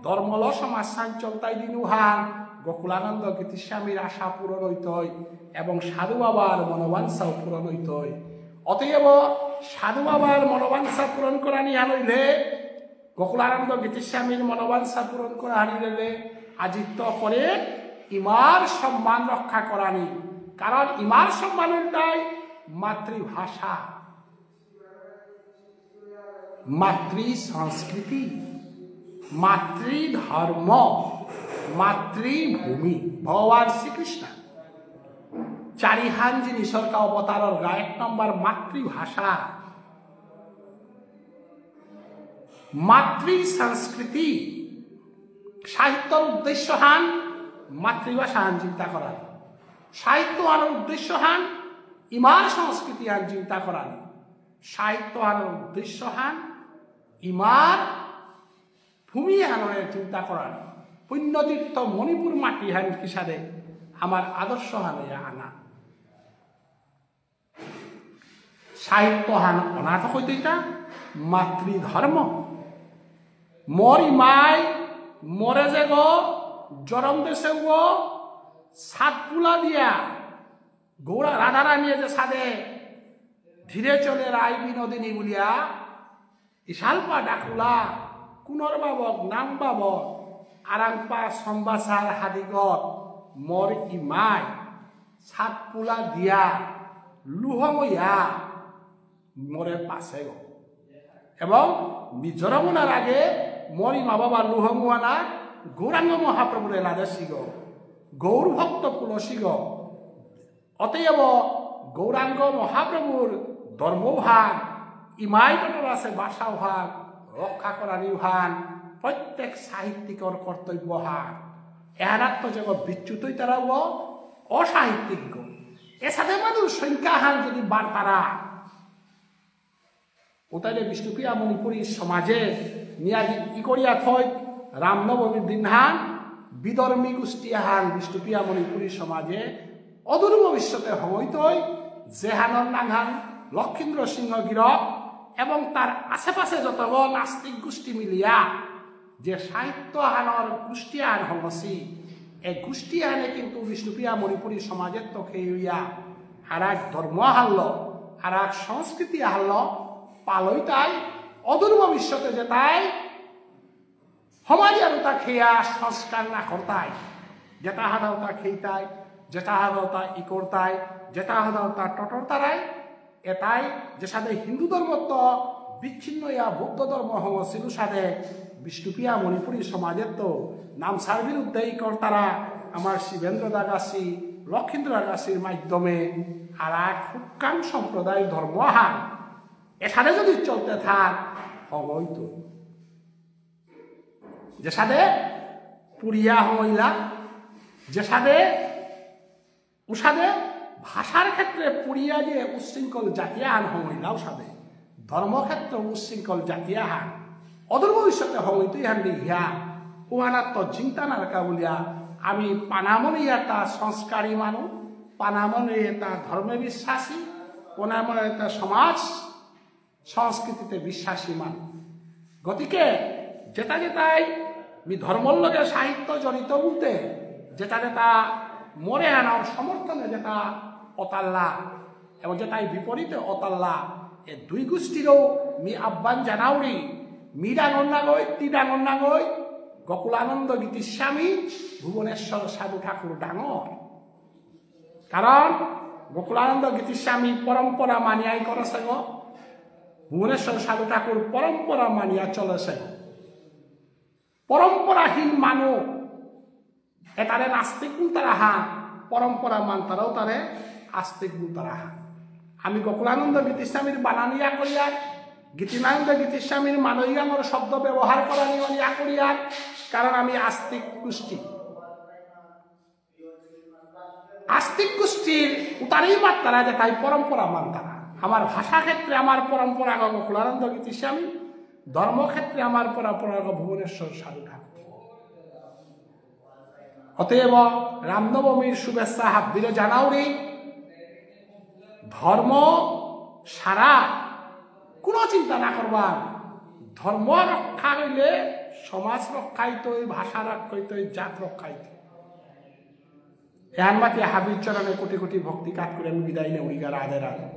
ধর্মলো সমাজ হান চলতাই দিনুহান গোকুলানন্দ গীতিস্বামীর আশা পূরণ হইতই এবং সাধু বাবার মনোবাঞ্ছাও পূরণ হইতই। অতএব সাধু বাবার মনোবাঞ্ছা পূরণ করানি হান হইলে, গোকুলানন্দ গীতিস্বামীর মনোবাঞ্ছা পূরণ করানি হইলে, আজিত্ত করে ইমার সম্মান রক্ষা করানি। কারণ ইমার সম্মান হইলতাই মাতৃভাষা, মাতৃ সংস্কৃতি, মাতৃধর্ম, মাতৃভূমি। ভগবান শ্রীকৃষ্ণ চারিহান জিনিসর কা অবতারর গা এক নম্বর মাতৃভাষা, মাতৃ সংস্কৃতি। সাহিত্যর উদ্দেশ্য হান মাতৃভাষা হান চিন্তা করানি, সাহিত্য হানর উদ্দেশ্য হান ইমার সংস্কৃতি হান চিন্তা করানি, সাহিত্য হানর উদ্দেশ্য হান ইমার ভূমি হানরে চিন্তা করানি, পুণ্যতীর্থ মণিপুর মাটি হান কিসাদে আমার আদর্শ হানে আনা। সাহিত্য হান অনাথ কইতইতা মাতৃধর্ম। মোর ইমাই মোরে যেগো জরম দেসেগো সাত পুলা দিয়া গৌরা রাধারানীয়ে যে সাদে ধীরে চলে রায় বিনোদিনী বুলিয়া ইশালপা ডাকুলা, কুনর বাবক, নাম বাবক, আরাংপা সম্বাসার হাদিগত, মোর ইমাই, সাত পুলা দিয়া, লুহময়া, মোরে পাসেগ। এবং মি জরমনার আগে মোর ইমা বাবা লুহমুয়ানা গৌরাঙ্গ মহাপ্রভুরে লাদেসিগ। গৌর ভক্ত পুলসিগ। অতএব গৌরাঙ্গ মহাপ্রভুর ধর্মহান, ইমাই টটরাসে ভাষাহান রক্ষা করানিহান প্রত্যেক সাহিত্যিকর কর্তব্যহান। এহানাত্ত যেগ বিচ্যুত ইতারাও অসাহিত্যিক। এসাদে মানুষ সংখ্যাহান যদি বাড়তারা, উতাইলে বিষ্ণুপ্রিয়া মণিপুরী সমাজে নিয়াজি ইকরিয়া থই রামনবমীর দিনহান বিধর্মী গোষ্ঠীহান বিষ্ণুপ্রিয়া মণিপুরী সমাজে অদূর ভবিষ্যতে হইতই, যেহানর নাঙহান লক্ষীন্দ্র সিংহ গিরক এবং তার আশেপাশে যতগ নাস্তিক গোষ্ঠী মিলিয়া যে সাহিত্য আহানর গোষ্ঠী আহান হঙসি, এ গোষ্ঠী আহানে কিন্তু বিষ্ণুপ্রিয়া মণিপুরী সমাজেত্ত খেইয়া আর এক ধর্ম আহানল, আর এক সংস্কৃতি আহানল পালইতাই, অদূর ভবিষ্যতে যেতাই সমাজ আর উতা খেয়া সংস্কার না করতাই, যেতা হাদা উতা খেইতাই, যেতা হাদা উতা ই করতাই, যেতা হাদা উতা টটরতারাই, এতাই যেসাদে হিন্দু ধর্মত্ত বিচ্ছিন্ন ইয়া বৌদ্ধ ধর্ম হঙসিল সাদে বিষ্ণুপ্রিয়া মণিপুরী সমাজেত্ত নামসার বিরুদ্ধে ই করতারা আমার শিবেন্দ্র দাগাছি, লক্ষীন্দ্র দাগাছির মাধ্যমে আর এক হুক্কাং সম্প্রদায় ধর্ম আহান এসাদে যদি চলতে থাক, হবই তো। যেসাদে পুরিয়া হইলা, যেসাদে উসাদে ভাষার ক্ষেত্রে পুরিয়া যে উচ্ছৃঙ্খল জাতি আহান হইলা, উসাদে ধর্মক্ষেত্রে উচ্ছৃঙ্খল জাতি আহান অদূর ভবিষ্যতে হইতো ইহান দেখিয়া, উহানাত্ত চিন্তা নারকা বুলিয়া আমি পানামনি এটা সংস্কারী মানু, পানামনি এটা ধর্মে বিশ্বাসী, পানামনি এটা সমাজ সংস্কৃতিতে বিশ্বাসী মানু। গতিকে যেতা যেতাই মি ধর্মর লগে সাহিত্য জড়িত বুলতে যেতা যেতা মোরে আনার সমর্থনে যেতা অতাল্লা এবং যেতাই বিপরীতে অতাল্লা, এ দুই গোষ্ঠীরও মি আহ্বান জানাউরি, মি ডাঙর নাগই, তি ডাঙর নাগই, গোকুলানন্দ গীতিস্বামী, ভুবনেশ্বর সাধু ঠাকুর ডাঙর। কারণ গোকুলানন্দ গীতিস্বামী পরম্পরা মানিয়াই করেসেগ, ভুবনেশ্বর সাধু ঠাকুর পরম্পরা মানিয়া চলেসেগ। পরম্পরাহীন মানু এতারে নাস্তিক বুলতারা হান, পরম্পরা মানতারাও তারে আস্তিক বুলতারা হান। আমি গোকুলানন্দ গীতিস্বামীর বানান ইয়া করিয়ার, গীতিনানন্দ গীতিস্বামীর মানই আমার শব্দ ব্যবহার করানি ইয়া করিয়ার, কারণ আমি আস্তিক গোষ্ঠী। আস্তিক গোষ্ঠীর উতারেই মাত্তারা যেতাই পরম্পরা মানতারা। আমার ভাষা ক্ষেত্রে আমার পরম্পরাগ গোকুলানন্দ গীতিস্বামী, ধর্মক্ষেত্রে আমার পরম্পরাগ ভুবনেশ্বর সাধু ঠাকুর। অতএব রামনবমীর শুভেচ্ছা হাব্বিরে জানাউরি। ধর্ম সারা কোনো চিন্তা না করবা। ধর্ম রক্ষা হইলে সমাজ রক্ষা হইতই, ভাষা রক্ষা হইতই, জাত রক্ষা হইতই। এহান মাতি হাবির চরণে কোটি কোটি ভক্তি কাত করে আমি বিদায় নেউরিগা। রাধে রাধে।